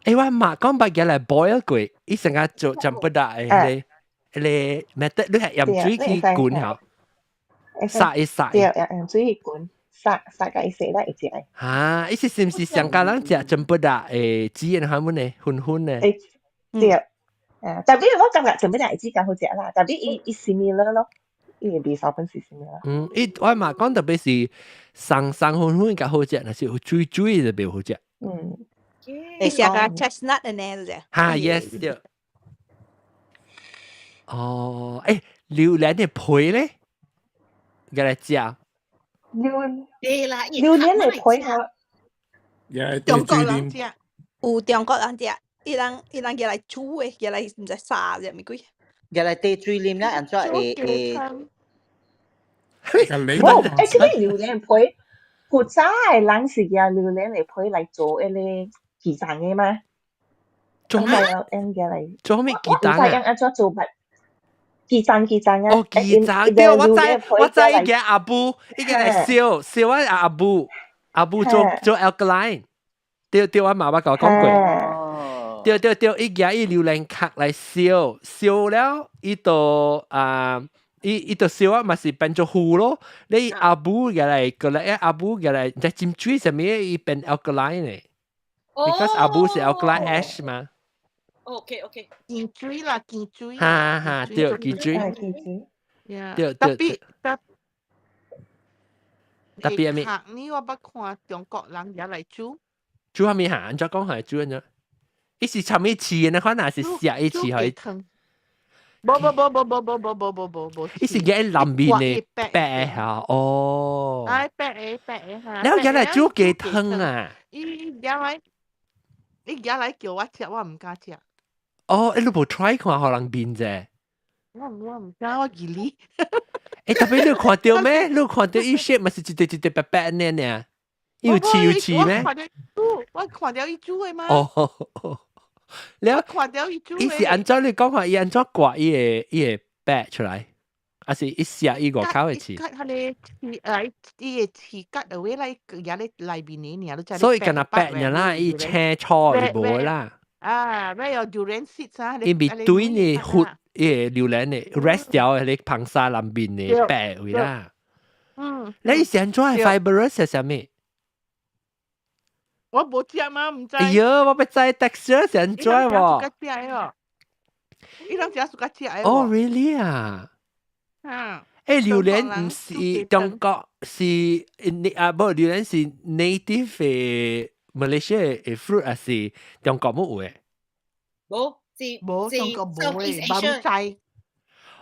我媽講捌嘢來 boil 過，伊成日做 cempedak 的，個method 你係用水去滾吼，殺一殺。對，用水去滾，殺殺個伊洗來會食。嚇，伊是毋是上加人食 cempedak 的籽的係乜呢？粉粉的。對，啊，特別我感覺 cempedak 的籽較好食啦，特別伊伊 similar 咯，伊的味道本是 similar。嗯，伊我嘛講特別是鬆鬆粉粉較好食，若是有水水就袂好食。你食個 chestnut 的呢？啫。哈，yes 對。哦，榴蓮的皮咧，共來食。對啦，榴蓮的皮吼，中國人食，有中國人食，伊人共來煮的，共來毋知炒啥物鬼。共來貯水啉咧，按怎會會？無，這個榴蓮皮，古早的人是用榴蓮的皮來做彼個雞蛋的嗎？做咩？做咩雞蛋啊？用按怎做法？雞蛋雞蛋啊！哦，雞蛋對，我知我知，伊個阿母，伊個來燒燒啊阿母，阿母做做 alkaline，對對，我媽媽共我講過。對對對，伊舉伊榴蓮殼來燒，燒了伊就啊，伊就燒啊，嘛是變做糊咯。你阿母舉來過來，阿母舉來在浸水啥物，伊變 alkaline 咧。Because 阿母是 alkaline ash 嘛。 OK OK，健水啦，健水。哈哈，對，健水。對對。特別特特別咩？呢我捌看中國人也來煮。煮啥物哈？按怎講係煮按怎？伊是啥物刺的？可能是食伊刺去。無無無無無無無無無無無。伊是嘅南面的白嚇哦。哎，白的白的嚇。你有來煮雞湯啊？伊來叫我食，我毋敢食。哦，你無 try 看予人面啫？我毋敢，我記你。特別你看到咩？你看到伊 shape 嘛是一塊一塊白白呢呢？有刺有刺咩？我看到伊煮的嘛。哦，你看到伊煮。伊是按怎你講話？伊按怎割伊个白出來？還是伊食伊外口的刺？割彼个刺，伊个刺割落來，也咧內面的爾，你知。所以敢若白爾啦，伊青草伊無啦。啊，咩有 durian seeds 啊？伊咪對呢核，伊個榴蓮的 rest 掉的，硼砂內面的白位啦。你是按怎 fibrous 係啥物？我無食嘛，毋知。哎喲，我欲知 texture 是按怎喎？伊人食哦，伊人食 suka 食的。哦，really 啊？啊。誒，榴蓮毋是中國是你啊，無榴蓮是 native 的 Malaysia 的 fruit 還是中國冇有的？無，是無中國無的，baru 知。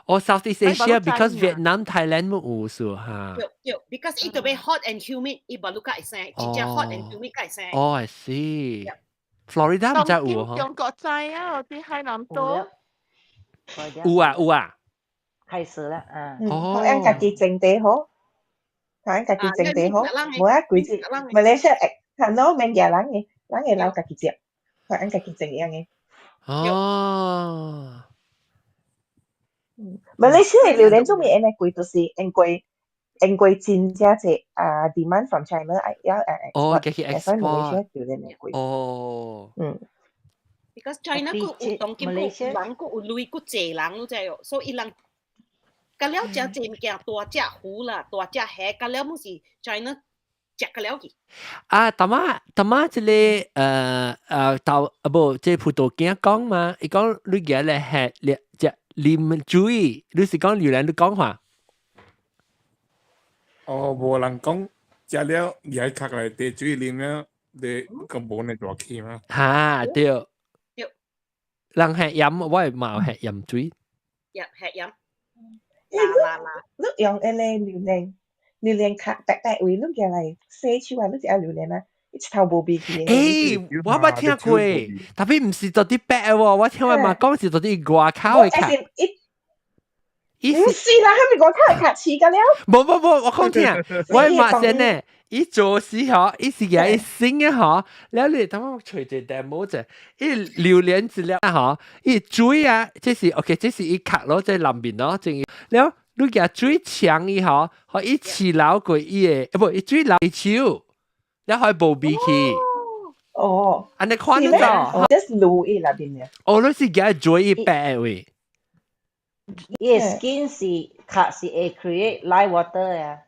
哦，Southeast Asia because Vietnam、Thailand 冇有數哈。對對，because 伊特別 hot and humid，伊 baru 會生，真正 hot and humid 會生。哦，I see。Florida 毋知有嗬。中國知啊，佇海南島。有啊有啊。開始啦，嗯。哦。咱家己種地好，咱家己種地好，無啊規隻馬來西亞係喏免惹人的，人會留家己食，咱家己種樣的。哦。馬來西亞榴蓮做咩按呢貴？就是因為真正濟啊 demand from China 要哦，佢去所以馬來西亞榴蓮會貴。哦。Because China 閣有當今閣有人閣有鐳閣濟人，你知哦，所以伊人。甲了食濟物件，大隻魚啦，大隻蝦，甲了毋是 China 食甲了去。啊，淡仔淡仔，這个豆啊無，這個葡萄囝講嘛，伊講你舉來喝食啉水，你是講榴蓮你講話？哦，無人講食了伊愛較來茶水啉了，你個無呢大氣嗎？哈，對。對。人喝飲，我會嘛有喝鹽水。飲喝飲。啦啦，你用彼個榴蓮，榴蓮殼白白位，你舉來洗手啊，你食榴蓮啊，伊一頭無味去。欸，我捌聽過，tapi 毋是到底白的喎，我聽我媽講是到底外口的殼。毋是啦，係咪外口的殼飼甲了？無無無，我講聽，我媽先呢，伊做時嗬，伊是舉伊新的嗬，了你等我揣一 demo 者，伊榴蓮一粒嗬，伊水啊，這是 OK，這是伊殼咯，這內面咯，正了你舉水沖伊嗬，予伊飼流過伊的，無，伊水流伊手，了予無味去。哦，按呢看得到，just 滷伊內面嘅。哦，你是舉水伊白的位。伊的 skin 是殼是會 create lye water 啊。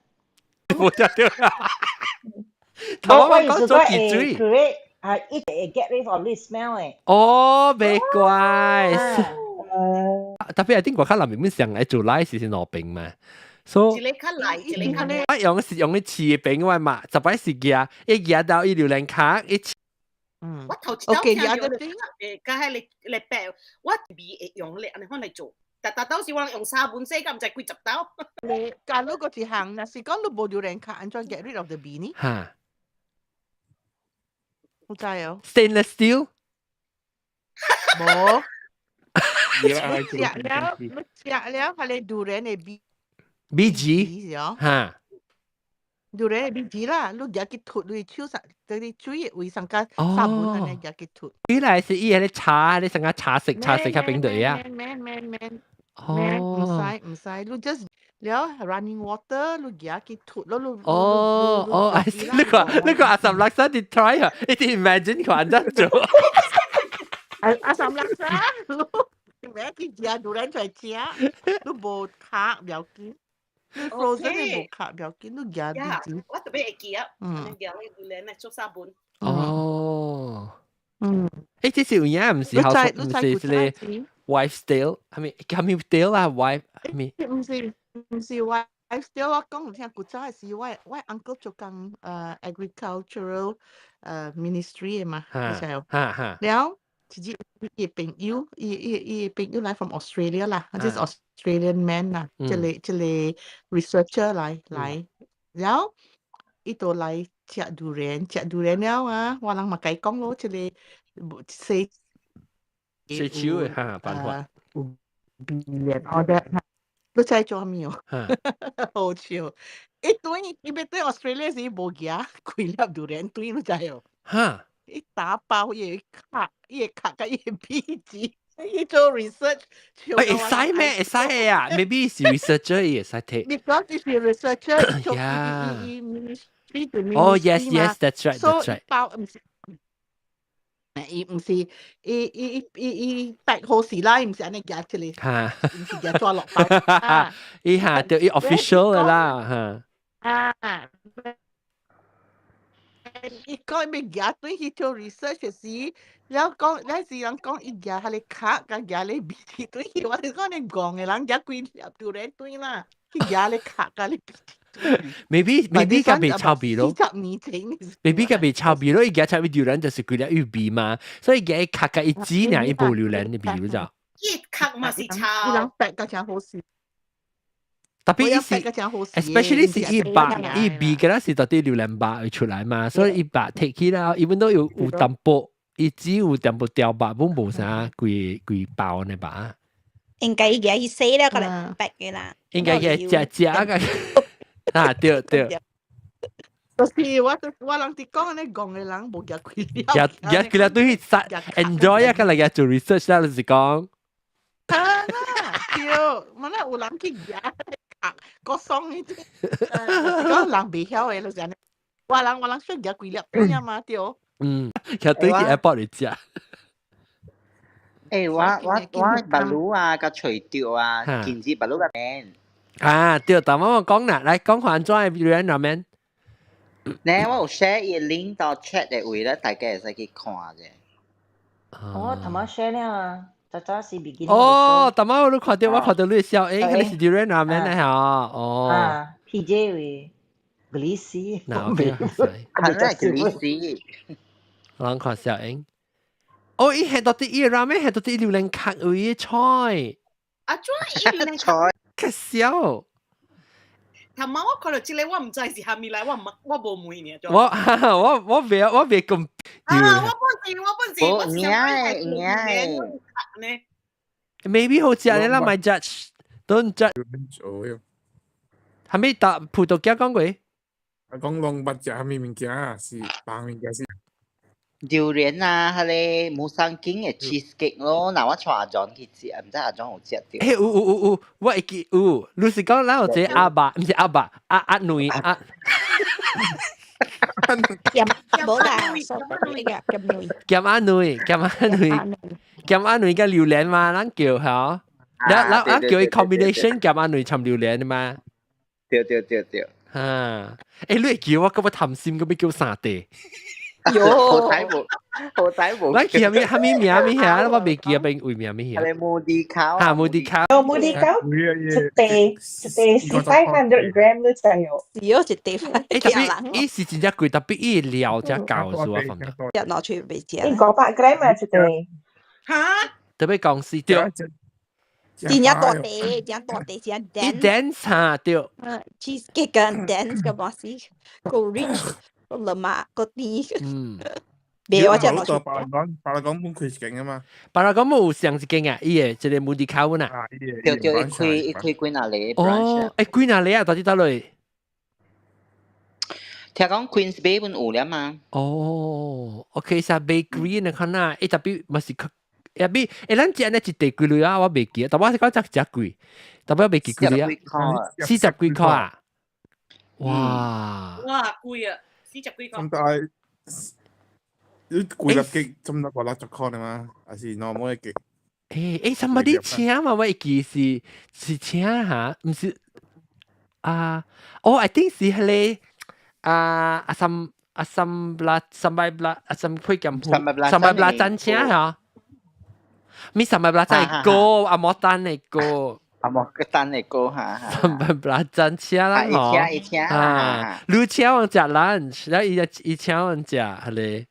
冇得對啊！我意思講會 create 啊，伊會 get rid of this smell 的。哦，袂怪。tapi I think 我較內面上來做 lye 是兩爿嘛，所以一個較內，一個較我用是用咧飼的爿我嘛，十擺是舉，一舉到伊榴蓮殼一。我頭一道聽著誒，佮彼个咧白，我味會用咧，按呢款來做。但但到時我用沙盤洗，敢毋知幾十道。你假如嗰一項，若是講你無榴蓮殼，按怎 get rid of the 味呢？哈？有知哦。 Stainless steel？無。你食了，你食了，彼个榴蓮的味。味子？哈。榴蓮的味子啦，你舉去吐，你手上，嗰啲水的位上加沙盤按呢舉去吐。原來是伊彼个茶，你上個茶色茶色較冰對啊。免免免。哦，毋使毋使，你 just 了 running water，你舉去吐，你你哦哦，你看你看阿三六三佇 try 啊，你 imagine 看按怎做？阿阿三六三，你咩去食榴蓮出來食，你無殼不要緊，你 frozen 的無殼不要緊，你舉味子。我特別會記啊，舉榴蓮來做沙盤。哦，欸，這是有影，毋是好，毋是這個。Wife tale，係咪係咪 tale 啊？Wife 係咪？毋是毋是 wife tale，我講你聽，古早的時我 uncle 做工agricultural ministry 的嘛，你知無？哈哈。了，一日伊朋友，伊伊伊朋友來 from Australia 啦，這是 Australian man 啦，這个這个 researcher 來來，了，伊就來食榴蓮，食榴蓮了啊，我人嘛共伊講咯，這個洗洗手的哈辦法，有味連 all that，你知做啥物哦？好笑！伊轉伊欲轉 Australia 時無寄幾粒榴蓮轉，你知無？哈！伊打包伊的殼，伊的殼佮伊的皮子，伊做 research。會使咩？會使的啊？Maybe 是 researcher 伊會使 take。 Because 伊是 researcher，做伊伊 ministry to ministry 哦，yes，that's right，that's right。包毋是。伊毋是，伊伊伊伊 pack 好勢啦，伊毋是按呢寄出嚟，毋是寄紙落包。伊哈就伊 official 的啦，哈。啊。伊講欲舉轉去做 research 時，了講，了是人講伊舉彼个殼，共舉咧味轉去，我是講你戇的人舉幾粒榴蓮轉啦，去舉咧殼共咧味。 Maybe 佮袂臭味咯。 40年前。 Maybe 佮袂臭味咯，伊舉臭味榴蓮就是規粒有味嘛，所以舉殼共伊籽爾伊無榴蓮的味，你知？伊殼嘛是臭。伊人白甲誠好食。特別伊是，especially 是伊肉伊味嘅啦，是到底榴蓮肉會出來嘛，所以伊肉提起來，even 都有淡薄，伊只有淡薄掉肉，本無啥規規包呢吧。應該伊舉去洗了，過來白嘅啦。應該嘅食食個，啊對對。就是我人佇講按呢戇的人無舉幾粒。舉舉幾粒對去 enjoy 啊，個來做 research 啦，就是講。啊啦，對，我那有人去舉。個爽呢啲，講人袂曉的就是按呢，我人說舉幾粒轉嘛對。嗯，其實對去 airport 嚟食。欸，我目滷啊，佮揣著啊，近日目滷個面。啊，對，但我講啦，來講看怎樣榴蓮拉麵。呢，我有 share 伊 link 到 chat 的位咧，大家會使去看者。我頭先 share 了啊，早早是未見。哦，頭先我都看到，我看到你笑，欸，彼是榴蓮拉麵咧嚇，哦。啊，PJ 位，格里斯。嗱，OK，係咩格里斯？我看小英。哦，伊係到底伊拉麵係到底榴蓮殼位的菜。啊，怎伊榴蓮殼？較痟。頭毛我看到這個，我毋知是啥物來，我毋我無問呢。我袂咁。啊，我本是我本是我是想講係榴蓮殼呢。 Maybe 好食咧啦，咪 judge，don't judge。係咪答葡萄牙講過？啊，講攏捌食啥物物件，是別物件是。榴蓮啊，彼个 Musang King 的 cheesecake 咯，若我帶阿 John 去食，毋知阿 John 有食著。欸，有有有有，我會記有。你是講咱有一個阿爸，毋是阿爸，阿阿女阿。鹹無啦，鹹女。鹹阿女，鹹阿女，鹹阿女佮榴蓮嘛，咱叫嚇。咱叫伊 combination 鹹阿女摻榴蓮的嘛。對對對對。哈，欸，你會記我閣欲貪心，閣欲叫三塊。喲，好彩無，好彩無。咱記啥物啥物名物遐，我袂記啊，邊位名物遐。彼个 Moody Cow。哈，Moody Cow。哦，Moody Cow，一袋一袋是 500 gram 你知哦？是哦，一袋。欸，特別伊是真正貴，特別伊料才夠是我感覺。一攞出去袂食。伊500 gram 啊，一袋。哈？特別公司對。真正大塊，真大塊，真 dense。伊 dense 哈對。 cheesecake 跟 dense 個嘛是，夠 rich。個 lemak 個甜。袂我食落去。巴拉港本開一間啊嘛。巴拉港冇上一間啊，伊個這個 Moody Cow 啊。對對，伊開幾若个哦，欸，幾若个啊？到底佗落？聽講 Queens Bay 本有了嘛？哦，OK，啥 bakery 呢？可能欸，特別嘛是較，也比欸，咱食呢一塊幾鐳啊？我袂記，但我是講只誠貴，但我袂記幾鐳啊？四十幾箍啊？哇！哇，貴啊！四十幾箍。咁但係你貴粒極，差唔多60箍的嘛？還是 normal 的極？欸欸，somebody 請嘛？我會記是請哈，毋是啊？哦，I think 是彼個啊阿三阿三拉三百拉阿三配鹹三百拉贊請嚇，咪三百拉贊歌阿莫丹的歌。阿莫個丹的歌哈。三百拉贊請啦吼。伊請伊請啊，你請我食 lunch，然後伊請我食，彼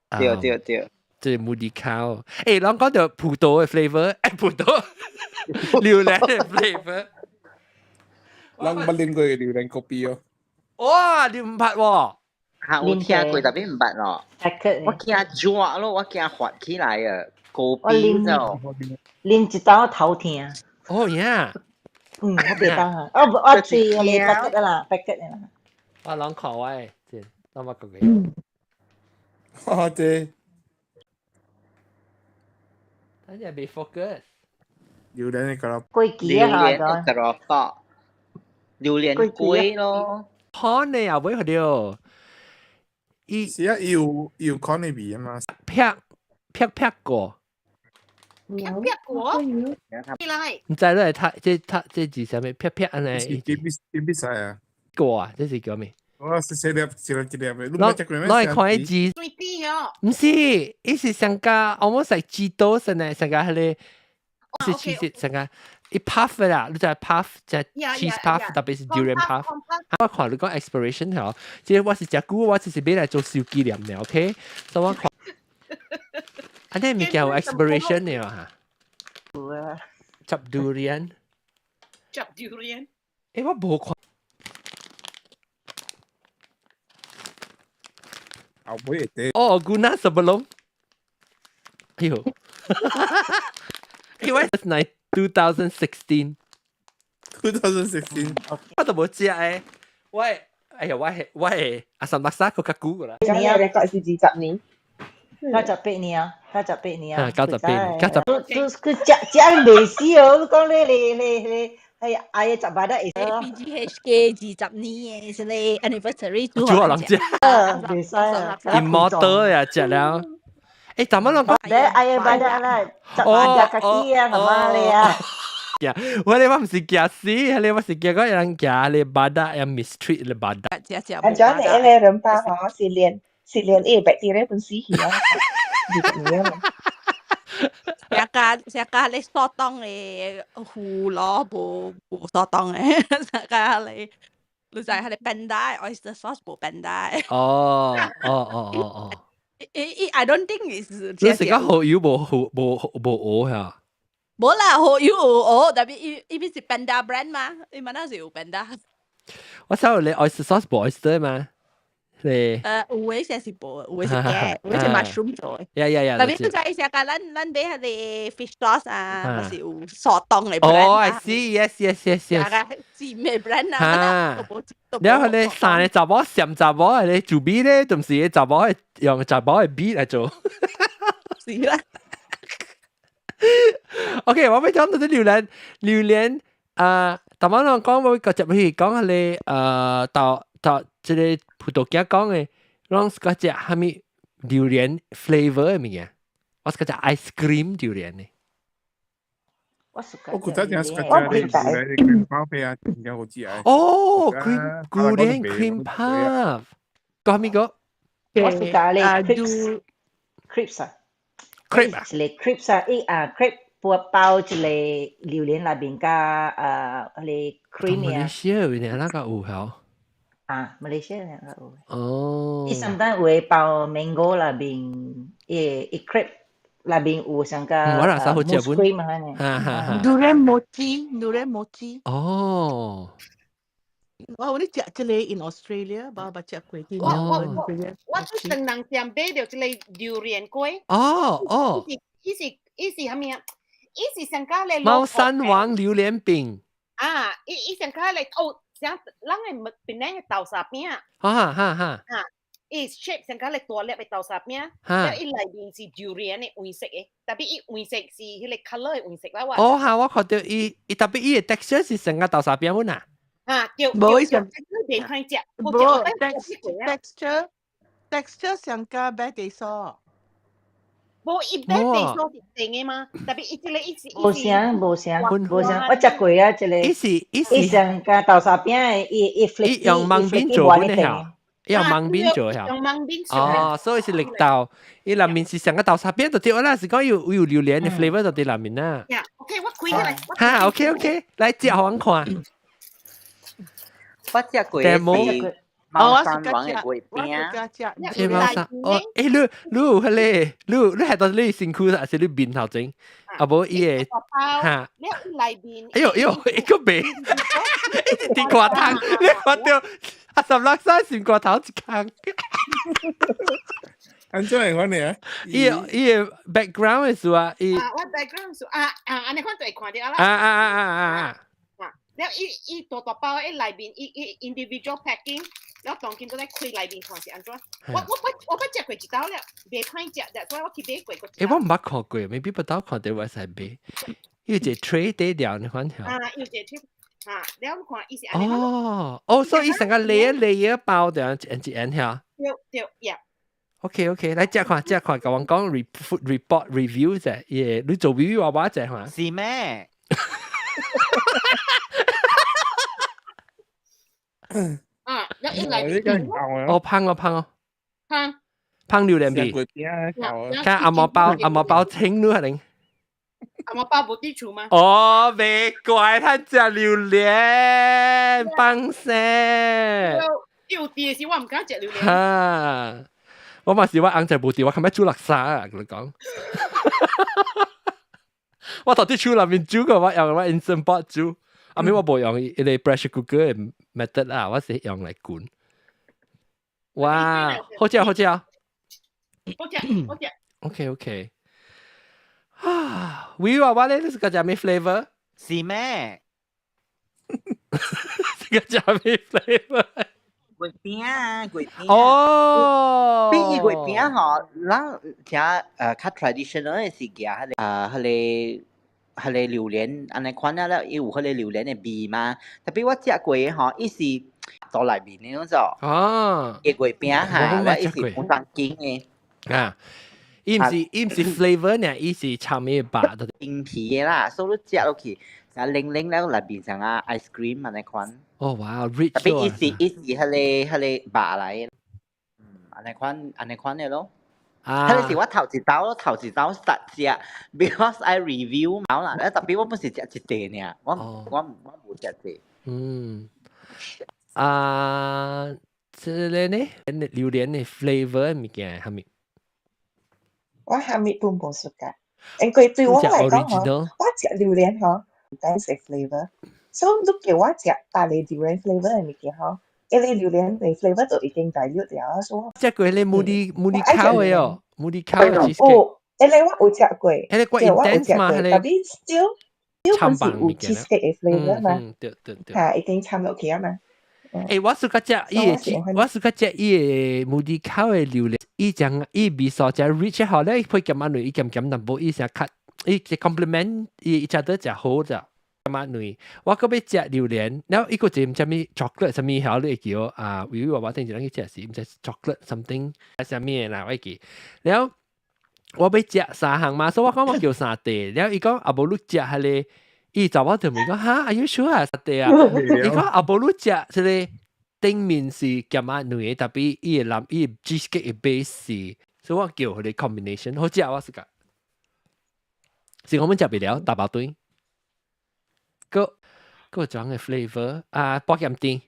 個。對對對。這 Moody Cow，欸，人講著葡萄的 flavor，欸，葡萄榴蓮的 flavor。人捌啉過榴蓮咖啡哦。哇，你毋捌喎？嚇，有聽過，特別毋捌咯。我驚熱咯，我驚發起來啊，高冰就。啉一道頭痛。哦呀。嗯，我袂當啊，我我食個 packet 啦，packet 啦。我攏看我的，這攏捌過。哇，這。等陣未 focus。榴蓮的個過期啊，榴蓮的個榴蓮粿咯。可能也會去伊是啊，伊有可能味啊嘛。撇撇撇過。撇撇過。你來。毋知你睇這睇這字啥物？撇撇按呢？是點比點比賽啊？過啊，這是叫咩？我是細粒一粒一粒的，你捌食過咩？我係看伊字，水滴哦。毋是，伊是上加 almost like 煮多身的，上加彼个是 cheese 上加伊 puff 啦，你知 puff 只 cheese puff，特別是 durian puff。我看你講 expiration 吼，這個我是食久，我只是買來做小紀念的，OK？所以我看，按呢物件有 expiration 的哈。有啊。執 durian。執 durian。欸，我無看。後尾會得。哦，guna sebelum。哎呦。因為係 2016。 2016。我都無食的。我哎呀，我係我係阿三白沙閣較久啦。你 record 是20年。 98年啊，98年啊。 98年，九十。都佢食食未死哦！你講你你你你係嗌十八得會使咯。 PGHK 20年的是咧 anniversary 煮予人食。袂使啊。 Immortal 呀，食了。欸，怎麼攏講？你嗌巴得啦，十八只家己啊，係嘛你啊？我哋我毋是驚死，你我是驚講有人驚你巴打，又 mistreat 你巴打。食食。按怎你那個人包吼是連是連伊個 bacteria 本死去啊？20年啊！成家成家你所當的胡蘿無無所當的，成家你你知係你 panda oyster sauce 無 panda。哦哦哦哦哦。伊伊 I don't think is。你是講蠔油無無無無蚵嚇？無啦，蠔油有蚵，特別伊伊邊是 panda brand 嘛，伊嘛那是有 panda。我知你 oyster sauce 無 oyster 嘛？你有的先是無，有的是假，有的是 mushroom 做的。呀呀呀！特別你知成個咱咱買彼个 fish sauce 啊，就是有沙當的 brand。哦，I see，yes yes yes yes。是咩 brand 啊？然後你三个查某嫌查某，你做味咧，就是查某用查某的味來做。是啦。 OK，我欲講到啲榴蓮，榴蓮啊，頭先人講我個接去講彼个到到這个葡萄鏡講的，攏是個食啥物榴蓮 flavor 的物件，我是個食 ice cream 榴蓮的。我古早正是個食榴蓮 cream puff 啊，真正好食。哦，cream 榴蓮 cream puff，講啥物個？我是咖喱 crepes crepes 啊，crepe 啊，一个 crepes 啊，伊啊 crepe 包包一个榴蓮內面加啊彼个 cream 啊。馬來西亞有那個有曉？啊，馬來西亞那個有。哦。伊 sometimes 有包 mango 內面，伊伊 crepe 內面有上個 mousse cream 啊呢。哈哈哈。 Durian mochi，durian mochi。哦。我你食這个 in Australia，無捌食過。我我我我去唐人店買著這个榴蓮粿。哦哦。伊是伊是啥物啊？伊是上加咧。貓山王榴蓮餅。啊，伊伊上加咧哦，像咱的檳榔的豆沙餅。哈哈哈。啊，伊 shape 上加咧大粒的豆沙餅，了伊內面是榴蓮的黃色的，特別伊黃色是彼个 colour 的黃色啦。我。哦，哈，我看著伊伊特別伊的 texture 是成個豆沙餅本啊。啊，對，無伊上，袂歹食，無 texture texture 上加白地酥。無伊白地酥是甜的嗎？特別伊這个伊是。無啥無啥無啥，我食過啊，這个。伊是伊是。伊上加豆沙餅的，伊伊伊用網面做本的曉，伊用網面做曉。用網面做。哦，所以是綠豆，伊內面是上個豆沙餅就對啦，是講有有榴蓮的 flavor 就佇內面啦。呀，OK，我開起來。哈，OK OK，來食予阮看。我食過的是貓山王的月餅。這貓山哦，欸，你你有彼个，你你係到你身軀還是你面頭前？啊無伊個哈，你內面。哎呦哎呦，一個白，一直滴瓜湯，你看著阿十六歲心肝頭一空。按怎會款呢？伊伊个 background 的事啊，伊。啊，我 background 是啊啊，按呢款就會看著啦。啊啊啊啊啊！了伊伊大大包，伊內面伊伊 individual packing，了當今都咧開內面看是按怎？我我我我捌食過一道了，袂歹食，所以我去買過。欸，我毋捌看過，maybe 不到看著我使買。伊有一個 tray 底料，你看條。啊，有一個 tray，啊，了你看伊是按呢。哦，哦，所以伊成個 layer layer 包掉一一按遐。對對，呀。 OK OK，來食看食看，共阮講 food report review 者，伊你做 review 我我食看。是咩？啊，一來哦，香哦香哦，香香榴蓮味，看紅毛包紅毛包青咯，係紅毛包無佇厝嗎？哦，袂怪他食榴蓮，放聲。有佇時我毋敢食榴蓮。哈，我嘛是我翁仔無佇，我較欲煮叻沙啊，佮你講。我頭佇厝內面煮過，我用我 Instant Pot 煮，啊咪我無用伊個 pressure cooker 的 method 啦，我是用來滾。哇，好食好食。好食好食。 OK OK。啊，we 話我咧，你是個食咩 flavor？是咩？這個食咩 flavor？月餅啊，月餅。哦。比月餅吼，咱聽較 traditional 的是夾彼個啊，彼個榴蓮按呢款啊了，伊有彼個榴蓮的味嘛。特別我食過的吼，伊是做內面的嗰種。哦。伊月餅哈，了伊是本當筋的。啊。伊毋是 flavor 呢，伊是摻咩肉的。冰皮的啦，所以你食落去，啊冷冷了內面像啊 ice cream 按呢款。哦哇，rich。特別伊是彼個肉來的，按呢款的咯。啊！彼個是我頭一道，頭一道實食，because I review 嘛啦，特別我本是食一塊爾，我無食濟。嗯。啊，這個呢，榴蓮的 flavor 物件係咪？我蝦米都無 suka，因為對我來講吼，我食榴蓮吼，毋知食 flavor，所以你叫我食大個榴蓮 flavor 的物件吼，一個榴蓮的 flavor 就已經 dilute 了，所以食過咧 Moody Moody 烤的哦，Moody 烤的 cheesecake。哦，彼個我有食過，彼個 intense 嘛，彼個特別 still still 是有 cheesecake 的 flavor 嘛，對對對，嚇已經摻落去啊嘛。欸，我 suka 食伊個，我 suka 食伊個 Moody 烤的榴蓮，伊將伊味素誠 rich 好咧，伊配鹹仔卵，伊鹹鹹淡薄，伊成較，伊 complement 伊食得誠好咋。鹹仔卵，我閣欲食榴蓮，然後伊個一個毋知物 chocolate 啥物曉你會記啊？維維我頂一人去食是，毋知 chocolate something 啥物的啦，我會記。然後我欲食三項嘛，所以我講我叫三塊。然後伊講啊無你食彼個，伊查某就問講哈，Are you sure 啊？三塊啊？伊講啊無你食這個頂面是鹹仔卵的，特別伊的藍伊 cheesecake 的 base 是，所以我叫彼個 combination 好食我是講。是我們食袂了大包堆。個個種的 flavor 啊，薄鹹甜，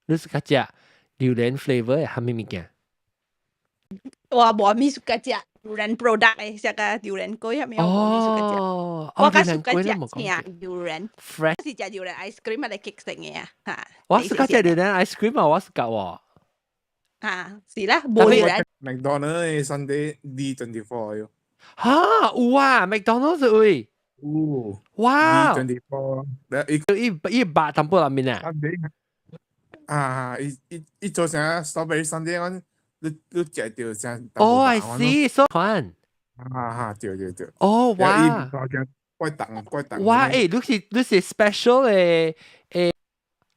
你是較食榴蓮 flavor 的蝦米物件？我無物 suka 食榴蓮 product 的，啥個榴蓮粿啥物我無物 suka 食。我較 suka 食正榴蓮 fresh 是食榴蓮 ice cream 還是 cake 成的啊？嚇！我 suka 食榴蓮 ice cream 啊，我 suka 喎。嚇，是啦，無榴蓮。 McDonald 的 sundae D24 喲。哈，有啊，McDonald's 有。有。哇！D24，伊伊肉淡薄內面啊。啊，伊伊伊做成 strawberry sundae 我你食著啥？哦，I see，so 款。啊哈，對對對。哦，哇！怪凍怪凍。哇，欸，你是 special 的欸。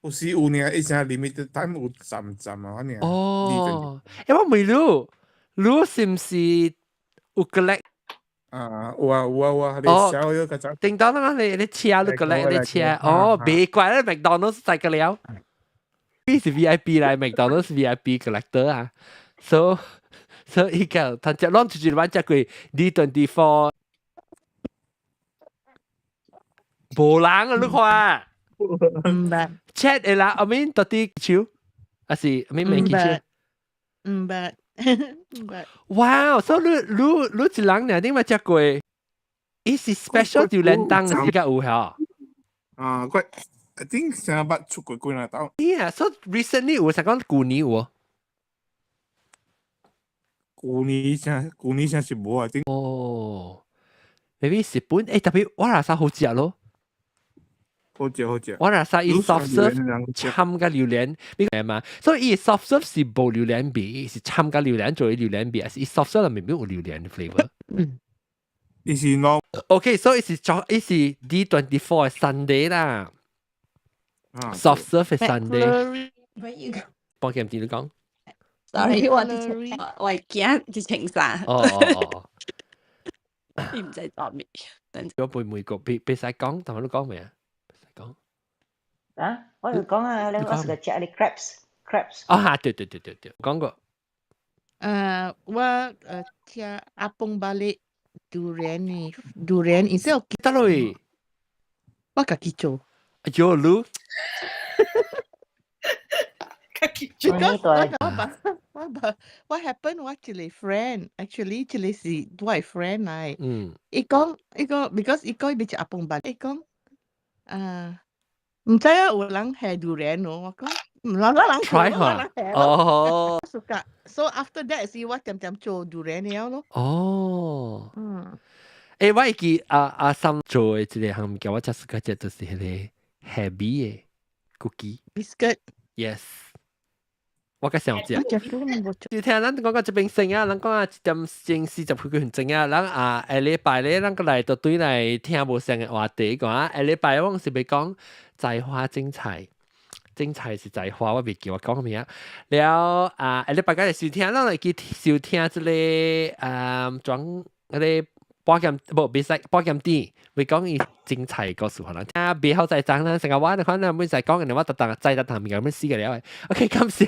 有時有呢，伊成 limited time 有站站啊，反正。哦，欸，我問你，你是毋是有 collect？啊，有啊有啊有啊，你小咗個早。叮當啦，你車你 collect 你車，哦，別怪啦，麥當勞在個了。你是 VIP 來，麥當勞是 VIP collector 啊，so 伊個他食攏出去玩食過 D24，無人啊，你看。毋捌。 chat 會啦，I mean 到底手，還是 I mean 免記手？毋捌，毋捌。哇，所以你一人爾你嘛食過？伊是 special 榴蓮檔是較有效。啊，我 I think 成捌出過幾若道。 Yeah, so recently 有啥講舊年有？舊年啥舊年啥是無啊？哦，maybe 日本欸，特別我若啥好食咯。好食好食。我若啥伊 soft serve 摻個榴蓮，你明嘛？所以伊 soft serve 是無榴蓮味，是摻個榴蓮做榴蓮味，還是伊 soft serve 內面有榴蓮 flavor？伊是喏。 OK，所以是做伊是 D24 的 sundae 啦。soft serve 的 sundae。幫佢唔知你講。 Sorry，我我係驚一穿衫。哦哦哦。你毋知做咩？我背每個別別使講，同我都講未啊？別使講。啊，我就講啊，你我是個食你 crabs crabs。哦哈，對對對對對，講過。我食 apam balik durian 呢，durian，然之後得咯，我家己做。哎喲，你。家己做。 Because 我爸 what happen 我一個 friend actually 一個是我的 friend 來，伊講伊講 because 伊講伊欲食 apam balik，伊講啊，毋知影有人下 durian 哦，我講毋啦啦人 try 下，哦。 Suka. So after that 是我點點做 durian 了咯。哦。欸，我會記阿阿三做的這個項物件，我真 suka 食就是彼個蝦米的 cookie。 Biscuit。 Yes。我較想食。就聽咱講到這邊先啊，咱講啊1點鐘40幾分鐘啊，咱啊下禮拜咧，咱閣來就對來聽無相的話題講啊，下禮拜我是欲講栽花精菜。精菜是栽花，我袂記我講咩啊。了啊，下禮拜閣來收聽，咱來去收聽這個啊，裝彼個保險無袂使保險店，會講伊精彩故事，可能聽別好再講啦，成個我可能每再講嘅，我特特再特特物件，要死個了。OK，感謝。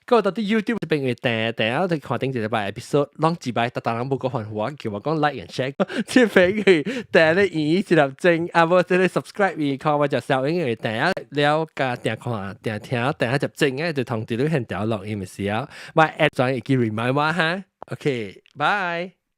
個到底 YouTube 這邊會訂訂啊，就看頂一禮拜 episode，攏一擺，逐逐人無個煩我，叫我講 like and share，這邊去訂咧伊一粒鐘，啊無這個 subscribe 伊看我就小英會訂啊了，加訂看訂聽訂一粒鐘啊，就通知你現條錄音的時候，我 add 轉會記 remind 我哈，OK，bye。